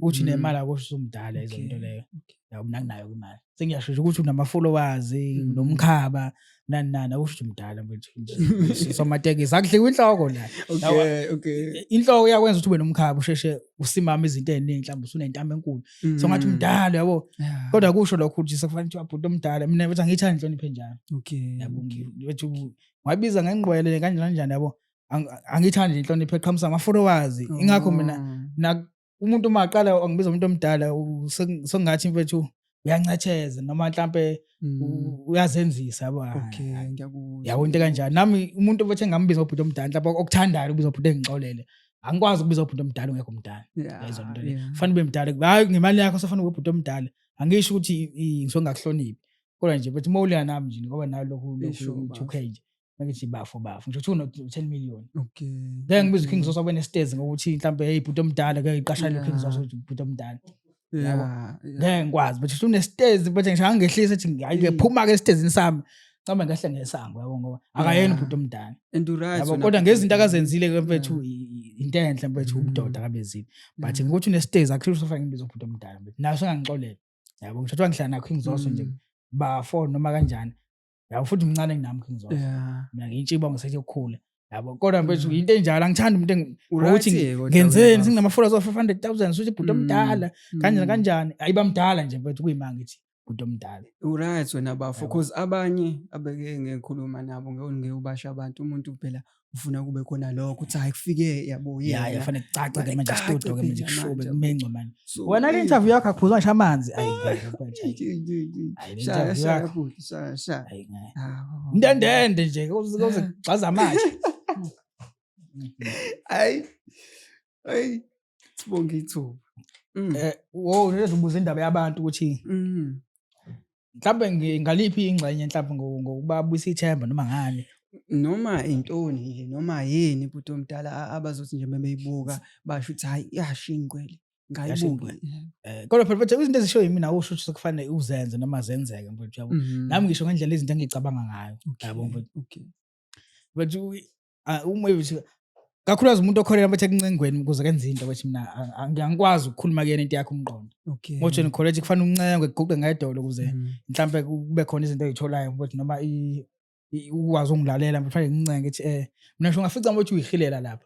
Ukuthi unemali akusho usumdala izinto leyo. Yabo mina nginayo imali. Sengiyashesha ukuthi unama followers nomkhaba nani nani akusho ukuthi umdala mfethu. Somatekisi akudliwa inhloko la. Inhloko iyakwenza ukuthi ube nomkhaba usheshe usimame izinto eziningi mhlawumbe usunentamo enkulu. So ngathi umdala yabo. Kodwa kusho lokho ukuthi sekufanele ukuthi abhuti omdala mina mfethu angiyithandi inhlonipho enjalo. Yabo mfethu ngabiza ngengqwele kanjani kanjani yabo. Angiyithandi inhlonipho eqhamusa ama followers. Ingakho mina umuntu uma aqala angibiza umuntu omdala sengathi mfethu uyancetheza noma mhlambe uyazenzisa yabo. Ngiyakuzwa. Yabo into kanjani. Nami umuntu mfethu engambiza ubhuti omdala mhlawumbe okuthandayo ukubiza ubhuti engixolele. Angikwazi ukubiza ubhuti omdala ungekho mdala. Yayizwa into le. Kufanele ube mdala. Hayi ngemali yakho sofanele ube ubhuti omdala. Angisho ukuthi ngisuke ngakuhloniphi. Kodwa nje mfethu uma ulingana nami nje ngoba nawe lokhu 2K nje. Ngithi bafo bafo ngisho kuthiwa 10 million. Ngeke ngibize uKing Zoso abe nesitezi ngokuthi mhlambe hey bhuti omdala ngeke iqashane uKing Zoso ukuthi bhuti omdala. Ngeke ngikwazi but unesitezi but ngisho angehlisa ethi hayi ke phuma ke esitezini sami. Ncama ngehle ngesango yabo ngoba akayena ubhuti omdala. And uright. Yabo kodwa ngezinto akazenzile ke mfethu into enhle mfethu ubudoda akabezile. But ngokuthi unesitezi akusho ukuthi ufanele ngibize ubhuti omdala mfethu. Naso sengangixolela. Yabo ngisho kuthiwa ngihlala nakho King Zoso nje bafo noma kanjani. Yabo futhi mncane kunami King Zoso. Mina ngiyintshiba ngisethe ukukhula. Yabo kodwa mfethu into enjalo angithandi umuntu ukuthi ngenzeni singinama followers of 500,000 suthi ibhuti omdala kanjani kanjani ayiba mdala nje mfethu kuyimanga ngithi. Bhuti omdala. Uright wena bafo, Yabo. cause abanye abeke ngikhuluma nabo ngeke ubasho abantu, umuntu phela ufuna kube khona lokho ukuthi hayi kufike yabo Ya, yena. yafanele kucace ke Kucace manje studio ke manje phela kushube manje, kumencwe manje. So, Wena le interview yakho akuphuzwa ngisho amanzi. Ayi ngeke mfethu, ayi. Ayi, le Shaya interview shaya yakho. bhuti, shaya shaya. Ayi ngeke. Ah, Ndendende nje kuze kuze kugxaza amatshe. Hayi. Hayi. Sibonge ithuba. Wo ubuza indaba yabantu ukuthi mhlawumbe ngaliphi ingxenye mhlawumbe ngokubabuyisa ithemba noma ngani. Noma intoni nje, noma yini bhuti omdala abazothi nje bebeyibuka basho ukuthi hayi yasho ingqwele. Yasho Ngayibuka. Kodwa phela mfethu izinto ezishiwo yimina awusho ukuthi sekufanele uzenze noma zenzeke mfethu, yabo. Nami ngisho ngendlela izinto engicabanga ngayo. Yabo mfethu. Mfethu, uma uthi kakhulukazi umuntu okholelwa mfethu ekuncengweni ukuze kenze into, mfethu mina angikwazi ukukhuluma kuyena into yakhe umqondo. Ngoba wena ukholelwa ukuthi kufanele uncengwe kuguqe ngedolo ukuze mhlambe kube khona izinto oyitholayo mfethu, noma ukwazi ukungilalela mfethu, kufanele ngincenge ngithi mina ngisho ungafica mfethu uyihilela lapha.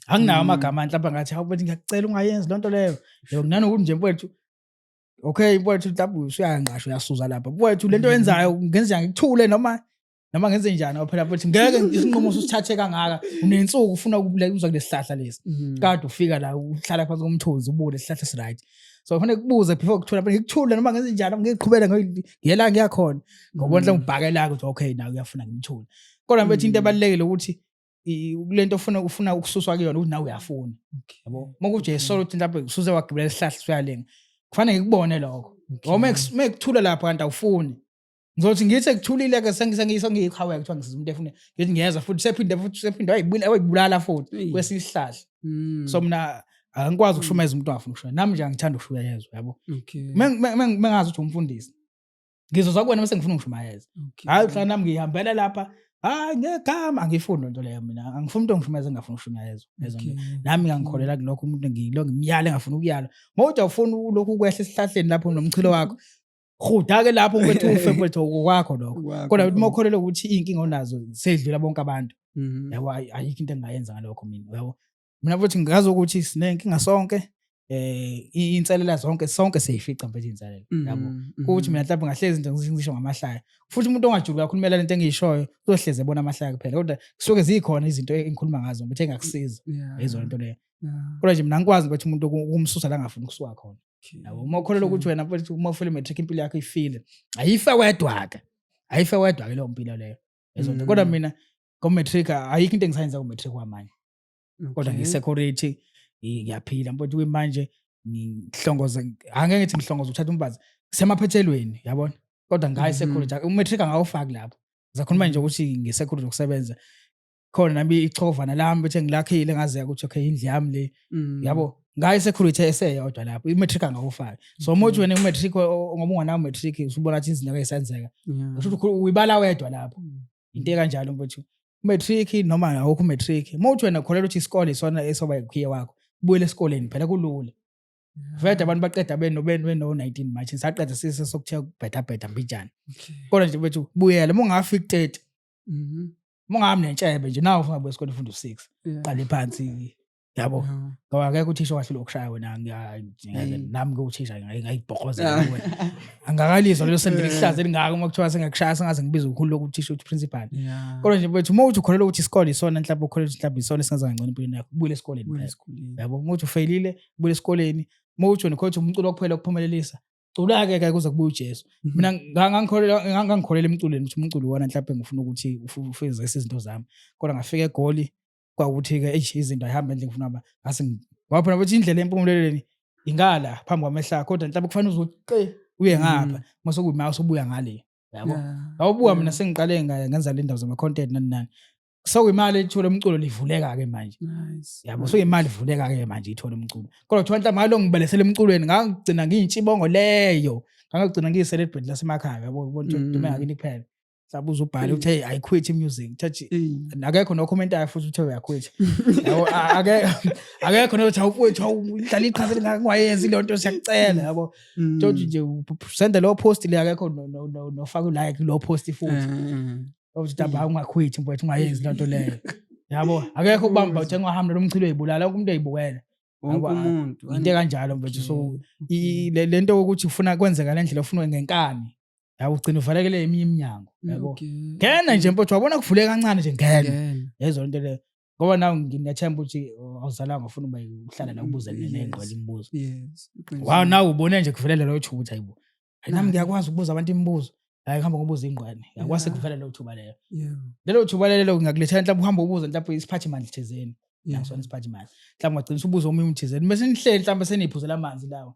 Anginawo amagama mhlawumbe ngathi hawu mfethu ngiyakucela ungayenzi lonto leyo. Yebo, nanokuthi nje mfethu okay mfethu mhlawumbe usuyanqasha uyasuza lapha. Mfethu lento oyenzayo ngenza ngikuthule noma ngenze njani, ngoba phela mfethu ngeke isinqumo usithathe kangaka, unensuku ufuna ukuzwa kulesihlahla lesi. Kade ufika la uhlala phansi komthunzi ubuke lesihlahla si right. So kufanele kubuze before kuthula, phela ngikuthule noma ngenze njani, ngiqhubele ngiyela ngiyakhona. Ngoba mhlawumbe ubhake la ukuthi okay nawe uyafuna ngimthule. Kodwa mfethu into ebalulekile ukuthi kulento ufuna ukususwa kuyona ukuthi nawe uyafuna. Yabo. Uma kuthi uyayisola ukuthi mhlawumbe usuze wagibela isihlahla usuyalenga. Kufanele ngikubone lokho. Ngoba uma kuthula lapha kanti awufuni. Ngizothi ngithi kuthulile ke sengiyiqhawe kuthiwa ngisiza umuntu efuna ngithi ngiyeza futhi sephinde futhi sephinde wayibulala futhi kwesinye isihlahla. So mina angikwazi ukushumayeza umuntu ongafuni ukushumayela. Nami nje angithandi ukushumayezwa, yabo. Mengazi ukuthi umfundisi. Ngizozwa kuwena bese ngifuna ungishumayeze. Hayi mhlawumbe nami ngihambela lapha. Hayi ngegama angifuni lento leyo mina. Angifuni umuntu ongishumayeza engafuni ukushumayezwa. Yezwa nje. Nami ngangikholela kulokho umuntu ngilo ngimyale engafuni ukuyala. Mawuthi awufuni lokhu ukwehla esihlahleni lapho nomchilo wakho. Huda ke lapho mfethu ufe mfethu okwakho lokho. Okwakho Kodwa uma lokho. ukholelwa ukuthi iy'nkinga onazo sedlula bonke abantu. Yabo, ayikho into engingayenza ngalokho mina, yabo. Mina futhi ngazi ukuthi siney'nkinga sonke, inselela zonke, sonke siyayifica mfethu iy'nselelo, yabo. Ukuthi mina mhlawumbe ngahlezi nje ngisho ngamahlaya. Futhi umuntu ongajuli kakhulu kumele lento engiyishoyo uzohlezi ebona amahlaya kuphela, kodwa kusuke zikhona izinto engikhuluma ngazo mfethu engakusiza. Yizo lento leyo. Kodwa nje mina angikwazi mfethu umuntu ukumsusa la angafuni ukusuka khona. Yabo, uma ukholelwa ukuthi wena mfethu uma ufile matric impilo yakho ifile, ayife wedwa ke. Ayife wedwa ke leyo mpilo leyo. Lezo nto. Kodwa mina ngo-matric ayikho into engisayenza ku-matric kwamanje. Kodwa ngiyi-security, ngiyaphila mfethu kuyimanje ngihlongoza, angeke ngithi ngihlongoza ukuthatha umfazi, kusemaphethelweni yabona. Kodwa ngayo i-security, u-matric angawufaki lapho. Ngizakhuluma nje ukuthi nge-security yokusebenza. Khona nami ichovana lami bethe ngilakhile ngazeka ukuthi okay indlu yami le. Yabo, ngayo i-security eseyodwa lapho, i-matric angawufaki. So uma uthi wena u-matric ngoba unganawo u-matric usubona ukuthi izinto ezisenzeka. Usho ukuthi uyibala wedwa lapho. Into ekanjalo mfethu. U-matric noma awukho u-matric. Uma uthi wena ukholelwa ukuthi isikole isona esoba ukhiye wakho, ubuyele esikoleni phela kulula. Vele abantu baqeda beno 19 March, saqeda sise sokuthiwa kubheda bheda mbijana. Kodwa nje mfethu buyela uma ungafika 30. Uma ungahambi nentshebe nje nawe ufuna kubuya esikoleni ufunda u6. Qale phansi yabo. Ngoba akekho uthisha owahlulwa ukushaya wena, nami ngewuthisha ngayibhokozela kuwe. Angakalizwa lelo sende lihlaza elingaka uma kuthiwa sengakushaya sengaze ngibize ukhulu lokuthisha uthi principal. Kodwa nje mfethu uma uthi ukholelwa ukuthi isikole isona mhlawumbe ukholelwa ukuthi mhlawumbe isona esingenza kangcono empilweni yakho, ubuyele esikoleni Ubuyele phela. esikoleni. Yabo, uma uthi ufailile, ubuyele esikoleni. Uma uthi wena ukholelwa ukuthi umculo kuphela okuphumelelisa, cula-ke ke kuze kubuye uJesu. Mina ngangikholelwa emculweni ukuthi umculo iwona mhlawumbe ngifuna ukuthi ufezekise izinto zami. Kodwa ngafika eGoli kwawukuthi-ke eish izinto ayihambi ngendlela engifuna uba ngase ngoba phela ukuthi indlela empumelelweni ingala phambi kwamehlo akho, kodwa mhlawumbe kufanele uze uqe uye ngapha uma sekuyima usubuya ngale, yabo. Ngawubuka mina sengiqale ngenza le ndawo zama-content nani nani. Sekuyimali ethola umculo livuleka-ke manje. Yabo, sekuyimali ivuleka-ke manje ithola umculo. Kodwa kuthiwa mhlawumbe ngalo ngibelesele emculweni ngangigcina ngiyintshibongo leyo. Ngangigcina ngiyi-celebrity lasemakhaya, yabo, ubona ukuthi udume ngakini kuphela. Mhlawumbe uze ubhale uthi hey I quit music. Thathi akekho nokhomentayo futhi uthe uyaquit. Yabo, akekho nokuthi awufowethu awudlala iqhaza elingaka ungayenzi leyo nto siyakucela, yabo. Thothi nje sende lo post le akekho nofaka u-like lo post futhi. Uthi tamba ungaquit mfowethu ungayenzi lento leyo. Yabo, akekho ukubamba uthi engahambi lo mchilo uyibulala wonke umuntu uyibukela. Wonke Yabo, umuntu. Into kanjalo mfethu. So Okay. lento yokuthi ufuna kwenzeka le ndlela ufuna ngenkani, yabo, ugcina uvalekele eminye iminyango, yabo. Ngena nje mfethu, wabona kuvuleka kancane nje, ngena. Ngena. Yezo lento leyo, ngoba nawe nginethemba ukuthi awuzalanga ufuna uba uhlala la ubuze ney'ngqwele imibuzo. Yes. Wow, nawe ubone nje kuvelela leyo thuba ukuthi hayibo, hayi, nami Nayi. ngiyakwazi ukubuza abantu imibuzo, hayi, kuhamba ngobuza ingqwele, ngiyakwazi kuvela leyo thuba leyo. Lelo thuba lelo ngingakulethela mhlawumbe uhambe ubuze mhlawumbe isiphathimandla thizeni. Ngisona isiphathimandla, mhlawumbe ungagcina usubuza omunye umuntu thizeni, bese nihleli mhlawumbe seniyiphuzela amanzi lawo,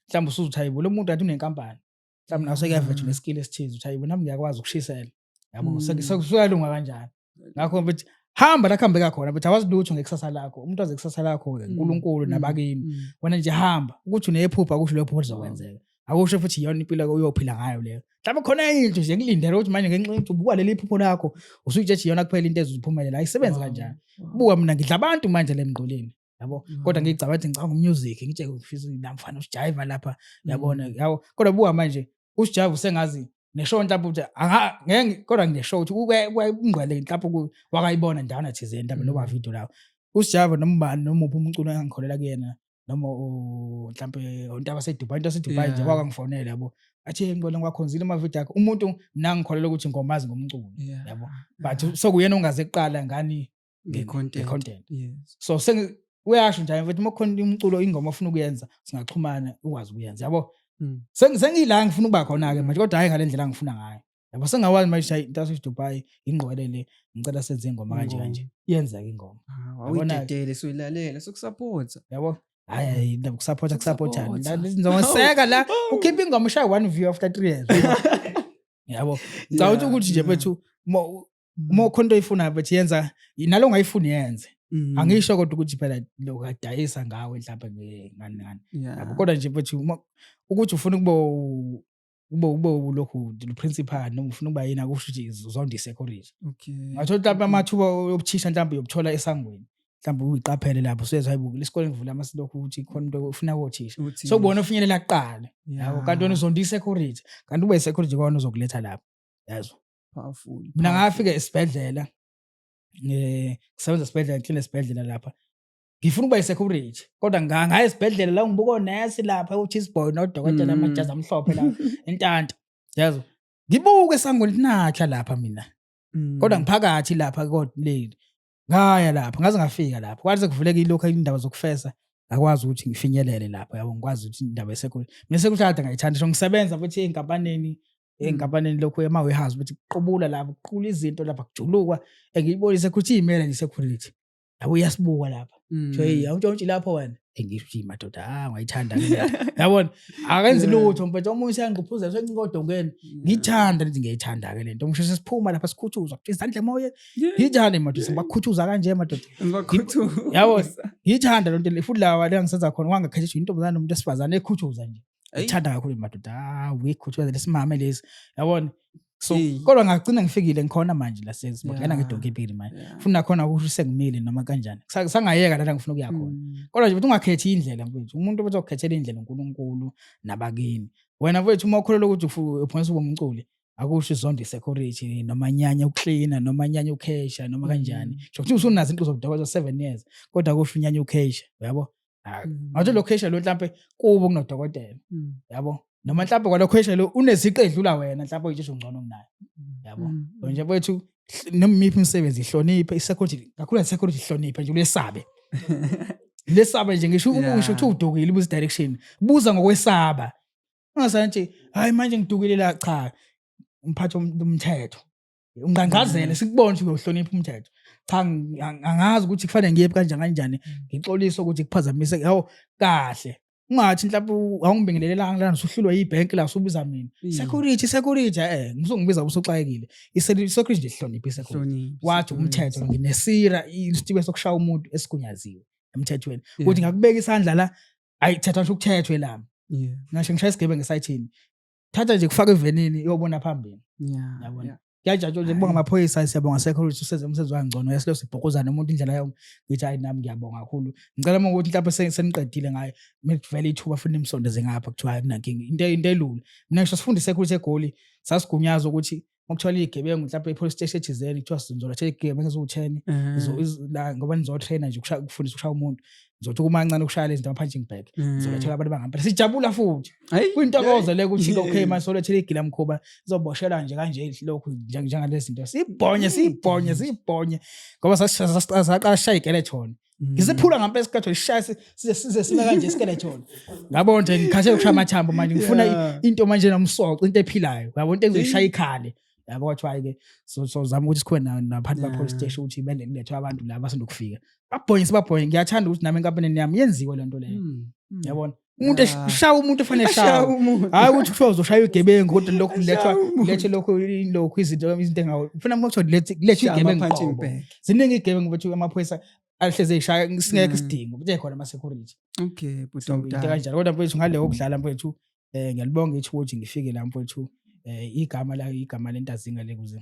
mhlawumbe usuzuthi hayibo, lo muntu kanti unenkampani, mhlawumbe nawe sekuyavethwa ne-skill esithize, uthi hayibo, nami ngiyakwazi ukushisela, yabo. Sekuyalunga kanjalo. Ngakho mfethu, hamba la kuhambeka khona, but awazi lutho ngekusasa lakho. Umuntu wazi ikusasa lakho uNkulunkulu nabakini. Wena nje hamba. Ukuthi unephupha akusho leyo phupho lizokwenzeka, akusho futhi iyona impilo oyophila ngayo leyo. Mhlawumbe khona enye into nje ekulindele ukuthi manje ngenxa yokuthi ubuka leli phupho lakho usuyitshe iyona kuphela into ezophumelela. Ayisebenzi kanjalo. Buka mina, ngidla abantu manje le mngqoleni, yabo, kodwa ngicabanga ukuthi ngicabanga umusic, ngitshe ngifisa namfana usijayiva lapha, yabona. Yabo, kodwa buka manje usijayiva usengazi neshow mhlawumbe ukuthi ngeke, kodwa ngineshow ukuthi ingqwele mhlawumbe wakayibona ndawana thizeni mhlawumbe noma video lawo usijava noma ubani noma uphi umculo engangikholela kuyena noma mhlampe into abaseDubai, into aseDubai nje. Wakangifonela, yabo, athi, "Hey Ngqwele, ngiwakhonzile amavidiyo akho." Umuntu mina ngikholela ukuthi ngomazi ngomculo, yabo, but sokuyena ongaze kuqala ngani? Nge-content. Nge-content. So uyasho nje mfethu, uma kukhona umculo, ingoma ofuna ukuyenza, singaxhumana ukwazi ukuyenza, yabo. Sengila ngifuna ukuba khona-ke manje, kodwa hhayi ngale ndlela angifuna ngayo, yabo. Sengawazi manje, hayi, into yaseDubai ingqwele le, ngicela senze ingoma kanje kanje, iyenzeka ingoma. Ah, Yabona-ke. Awuyidedele, soyilalela, sokusupporta. Yabo, hayi, hayi, indaba kusupporta, kusupportani? Kusupporta. Ngizongoseka la ukhipha ingoma ushaye one view after 3 years, yabo. Ngicabanga ukuthi nje bethu uma ukhona into oyifunayo bethu, yenza nalo ongayifuni yenze. Angisho kodwa ukuthi phela lo kadayisa ngawe mhlawumbe ngani ngani, yabo, kodwa nje mfethu, ukuthi ufuna ukuba ube ulokhu principal noma ufuna ukuba yini, akusho ukuthi uzonda i-security. Ngathola mhlawumbe amathuba obuthisha mhlawumbe uyobuthola esangweni, mhlawumbe uyiqaphele lapho usuyezwa, hayibo, lesikole ngivula amasilokhu ukuthi khona umuntu ofuna kothisha. Uthisha. Sokubona ufinyelela kuqala, yabo, kanti wena uzonda i-security, kanti ube i-security kona uzokuletha lapho, yazo. Powerful. Mina ngafika esibhedlela, ngisebenza esibhedlela, ngiclean esibhedlela lapha, ngifuna ukuba i-security, kodwa ngaya esibhedlela la ngibuka onesi lapha, u-cheese boy nodokotela, amajazi amhlophe la intanta, yazo. Ngibuke esangweni nakha lapha mina, kodwa ngiphakathi lapha kodwa leli ngaya lapha, ngaze ngafika lapha kwathi sekuvuleka ilokhu indaba zokufesa, ngakwazi ukuthi ngifinyelele lapha, yabo, ngikwazi ukuthi indaba ye-security, mina security kade ngayithanda. So ngisebenza futhi ey'nkampaneni, ey'nkampanini lokhu ema-warehouse ukuthi kuqubula lapha, kuqula izinto lapha, kujulukwa, ngiyibona i-security iy'mele nje i-security, yabo, iyasibuka lapha. Kuthiwa, hey, awuntshontshi lapho wena. Ngisho ukuthi madoda, ah, ungayithanda ke lento, yabona, akenzi lutho mfethu, omunye useyangquphuza sencika odongeni. Ngiyithanda lethi, ngiyayithanda-ke lento, ngisho sesiphuma lapha sikhuthuzwa kuthiwa izandla emoyeni, ngiyithanda madoda, sibakhuthuza kanje madoda. Ngibakhuthuza. Yabo, ngiyithanda lento le futhi lawa le ngisenza khona wangakhetha ukuthi intombazane nomuntu wesifazane ekhuthuza nje. Eyi. Ngithanda kakhulu madoda, ah, uyikhuthuza lesimame lesi, yabona. So Eyi. kodwa ngagcina ngifikile, ngikhona manje la sesibongena ngedonki impilo manje. Futhi nakhona kusho sengimile noma kanjani, sangayeka la ngifuna ukuya khona. Kodwa nje ukuthi ungakhethi indlela mfethu, umuntu othi ukukhethela indlela uNkulunkulu nabakini. Wena mfethu, uma ukholelwa ukuthi uphonisa ube umculi, akusho uzonda i-security noma nyanya ukuklina noma nyanya ukhesha noma kanjani. Sho ukuthi usunazo into zobudokotela 7 years, kodwa akusho unyanya ukhesha, uyabo. Ngathi lo khesha lo mhlampe kubo kunodokotela, yabo, noma mhlampe kwalo khesha lo uneziqe edlula wena, mhlampe uyitsho ungcono kunaye, yabo. Nje mfethu, noma imiphi imisebenzi ihloniphe i-security kakhulu, i-security ihloniphe nje, ulesabe, lesabe nje, ngisho ngisho ukuthi udukile, ubuza direction, buza ngokwesaba, ungasani nje, hayi, manje ngidukile la. Cha, umphathi umthetho ungqangqazele, sikubone ukuthi uyohlonipha umthetho. Cha, angazi ukuthi kufanele ngiyephi, kanjani kanjani, ngixolise ukuthi kuphazamise, yawo. Kahle, ungathi mhlawumbe awungibingelelanga lana, usuhlulwa yibhenki la, usubiza mina security, security, ngizongibiza usuxakekile. I-security nje ihloniphe i-security. Hloniphe, Wathi security. umthetho, nginesira isitibe sokushaya umuntu esigunyaziwe emthethweni ukuthi ngakubeka isandla la, ayithathwa ngisho ukuthethwe lami. Ngisho ngishaya isigebengu esayithini, thatha nje kufaka evenini, iyobona phambili. Yabona. Kuyajatshulwa nje, kubonga amaphoyisa, siyabonga security, usenze umsebenzi wangcono, yasilo sibhokozana umuntu indlela yonke. Ngithi hayi, nami ngiyabonga kakhulu. Ngicela uma ukuthi mhlawumbe seniqedile ngayo, mekuvele ithuba futhi nimsondeze ngapha, kuthiwa hayi, kunankinga, into elula. Mina ngisho sifunda i-security eGoli, sasigunyaza ukuthi Ngokuthola iy'gebengu mhlawumpe i-police station ethizeni kuthiwa sizoletha iy'gebengu eziwu-10 la ngoba nizotraina nje ukufundisa ukushaya umuntu, nizothi kumancane ukushaya lezi zinto ama-punching bag, nizolethela abantu bangampela. Sijabula futhi kuyintokozo le ukuthi okay manje solethela igilamkhuba izoboshelwa nje kanje lokhu njengalezi zinto, sibhonye sibhonye sibhonye ngoba saqala sishaya iskeleton. Ngisiphula ngampela iskeleton, sishaya size size sime kanje iskeleton. Ngabo nje ngikhathele ukushaya amathambo manje, ngifuna into manje nomsoco, into ephilayo yabo, into engizoyishaya ikhale yabo. Kwathiwa ke so so zama ukuthi sikhona naphansi ba police station ukuthi bende kulethwe abantu la basanda kufika, babhonye sibabhonye. Ngiyathanda ukuthi nami enkampanini yami yenziwe lento leyo. Yabona umuntu eshaya umuntu ofanele Ashaya eshawe, umuntu. Hayi ukuthi kuthiwa uzoshaya igebengu kodwa lokhu kulethwa Ashaya umuntu. kulethe lokhu izinto engawo ufuna kuthiwa kulethwe Shaya igebengu ama-punching qobo. bag. Ziningi igebengu bethu amaphoyisa ahleze eshaya singekho isidingo bethe khona ama security. Okay, bhuti So into omdala. kanjalo. Kodwa mfethu, ngale kokudlala mfethu, ngiyalibonga ithuba ukuthi ngifike la mfethu, igama la, igama lentazinga le kuze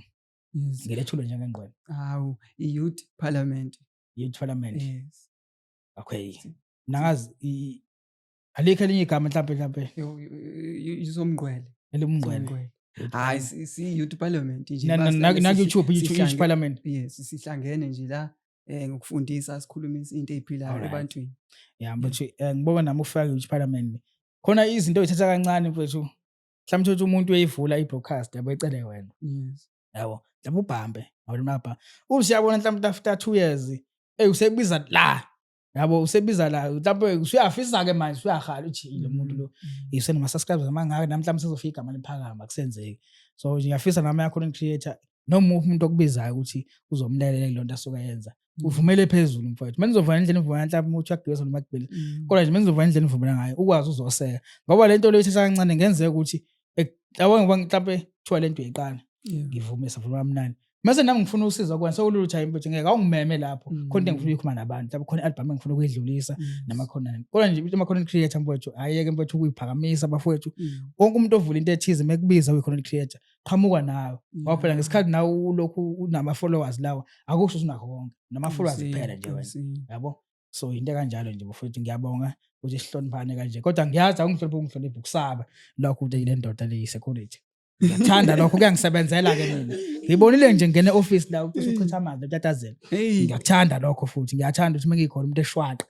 ngilethulwe njengengqwele. Hawu, i-Youth Parliament. Youth Parliament. Yes. Okay, mina ngazi alikho elinye igama mhlampe? Isomngqwele. Elimngqwele. Somngqwele. Hayi, si-Youth Parliament nje. Na YouTube, YouTube Parliament. Yes, sihlangene nje la ngokufundisa, sikhulumisa into ey'philayo ebantwini. Ya mfethu, ngibonga nami ukufika ku-Youth Parliament. Khona izinto oyithatha kancane mfethu, mhlawumbe uthi umuntu uyayivula i-broadcast yabo, ecele wena. Yabo mhlawumbe ubhambe ngawena mapha usiyabona mhlawumbe after 2 years usebiza la yabo, usebiza la mhlawumbe usuyafisa ke manje, usuyahala uthi lo muntu lo usenama subscribers amangaka, nami mhlawumbe sezofika igama liphakama kusenzeki. So nje ngiyafisa nami yakho content creator noma umuntu okubizayo ukuthi uzomlelela kulonto nto asuke yenza, uvumele phezulu mfowethu. Uma nizovana indlela enivumela, mhlawumbe ukuthi uyagibeza noma agibele, kodwa nje uma nizovana indlela enivumela ngayo, ukwazi uzoseka, ngoba le nto leyo ithatha kancane. Ngenzeka ukuthi yabo ngoba mhlawumbe kuthiwa le nto uyayiqala, ngivume, savuma kamnandi, mase nami ngifuna usizo kuwena, sekulula ukuthi hayi mfethu, ngeke awungimeme lapho, khona into engifuna ukuyikhuluma nabantu, mhlawumbe khona i-album engifuna ukuyidlulisa noma khona. Kodwa nje ama-content creator mfowethu, ayeke mfowethu ukuyiphakamisa bafowethu. Wonke umuntu ovula into ethize mekubiza uyi-content creator, qhamuka nawe, ngoba phela ngesikhathi nawe ulokhu unama-followers lawa, akusho ukuthi unakho konke nama-followers kuphela nje wena yabo. So into kanjalo nje bafowethu, ngiyabonga ukuthi sihloniphane kanje, kodwa ngiyazi awungihloniphi, ungihloniphi ukusaba lokho ukuthi le ndoda le security. Ngiyakuthanda lokho, kuyangisebenzela-ke mina. Ngibonile nje ngene e-office la ucishe uchitha amanzi utatazela. Ngiyakuthanda lokho futhi ngiyathanda ukuthi uma ngikhona umuntu eshwaqa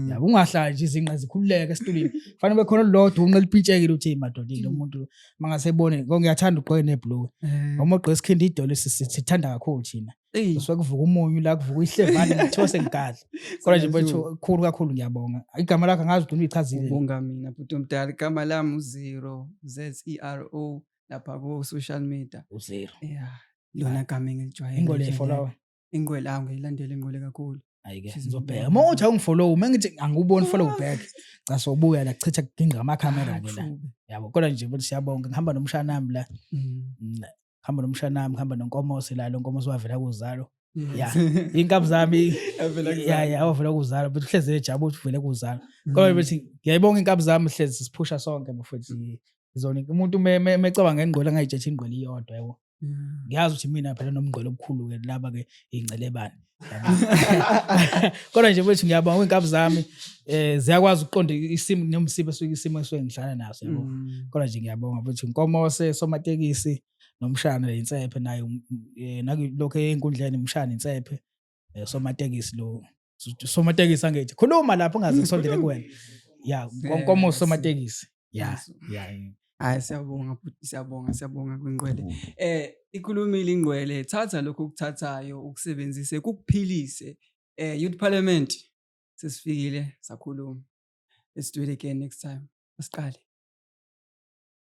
yabo, ungahlali nje izinqa zikhululeke esitulini, fanele kube khona olulodwa unqa elipintshekile uthi hey madoda, lo muntu mangase ebone ngoba ngiyathanda ugqoke nebhuluwe, noma ugqoke isikhindi, idolo sithanda kakhulu thina. Kusuke kuvuka umunyu la, kuvuka ihlevane, ngithiwa sengigadla. Kodwa nje mfethu, khulu kakhulu ngiyabonga. Igama lakho angazi ugcina uyichazile. Ubonga mina bhuti omdala. Igama lami uZero, Zero, lapha ku social media. UZero. Yeah, lona gama engilijwayele. Ingqwele nje lelo. follow. Ingqwele, awu, ngiyilandela ingqwele kakhulu. Hayi-ke She's ngizobheka. Uma uthi awungifollow, uma ngithi angiwuboni follow back, cha sobuya la chitha kugingqa amakhamera-ke la. Kushube. Yabo, kodwa nje mfethu siyabonga. Ngihamba nomshana wami la. Ngihamba nomshana wami, ngihamba noNkomose la, lo Nkomose wavela kuzalo. Ya, iy'nkabi zami Avela ya kuzalo. Ya, wavela kuzalo, but uhlezi ejabula ukuthi uvele kuzalo. Kodwa bethi ngiyayibonga inkabi zami, hlezi siphusha sonke bafethu. Izona umuntu mecabanga ngengqwele angayitshethi ingqwele iyodwa yabo. Ngiyazi ukuthi mina phela nomngqwele omkhulu-ke, laba-ke iy'ncelebane. Yabo. Kodwa nje mfethu ngiyabonga kwiy'nkabi zami, ziyakwazi ukuqonda isimo nomsibo esuke isimo esuke ngihlala naso yabo. Kodwa nje ngiyabonga mfethu, Nkomose somatekisi nomshana insephe naye, nakulokhu ey'nkundleni umshana insephe, somatekisi lo, somatekisi angithi khuluma lapho ungaze ngisondele kuwena. Ya, Nkomose somatekisi. Ya, ya. Hayi, siyabonga bhuti, siyabonga, siyabonga kwingqwele. Ikhulumile ingqwele, thatha lokho okuthathayo ukusebenzise kukuphilise. Youth Parliament sesifikile sakhuluma. Let's do it again next time. Asiqale.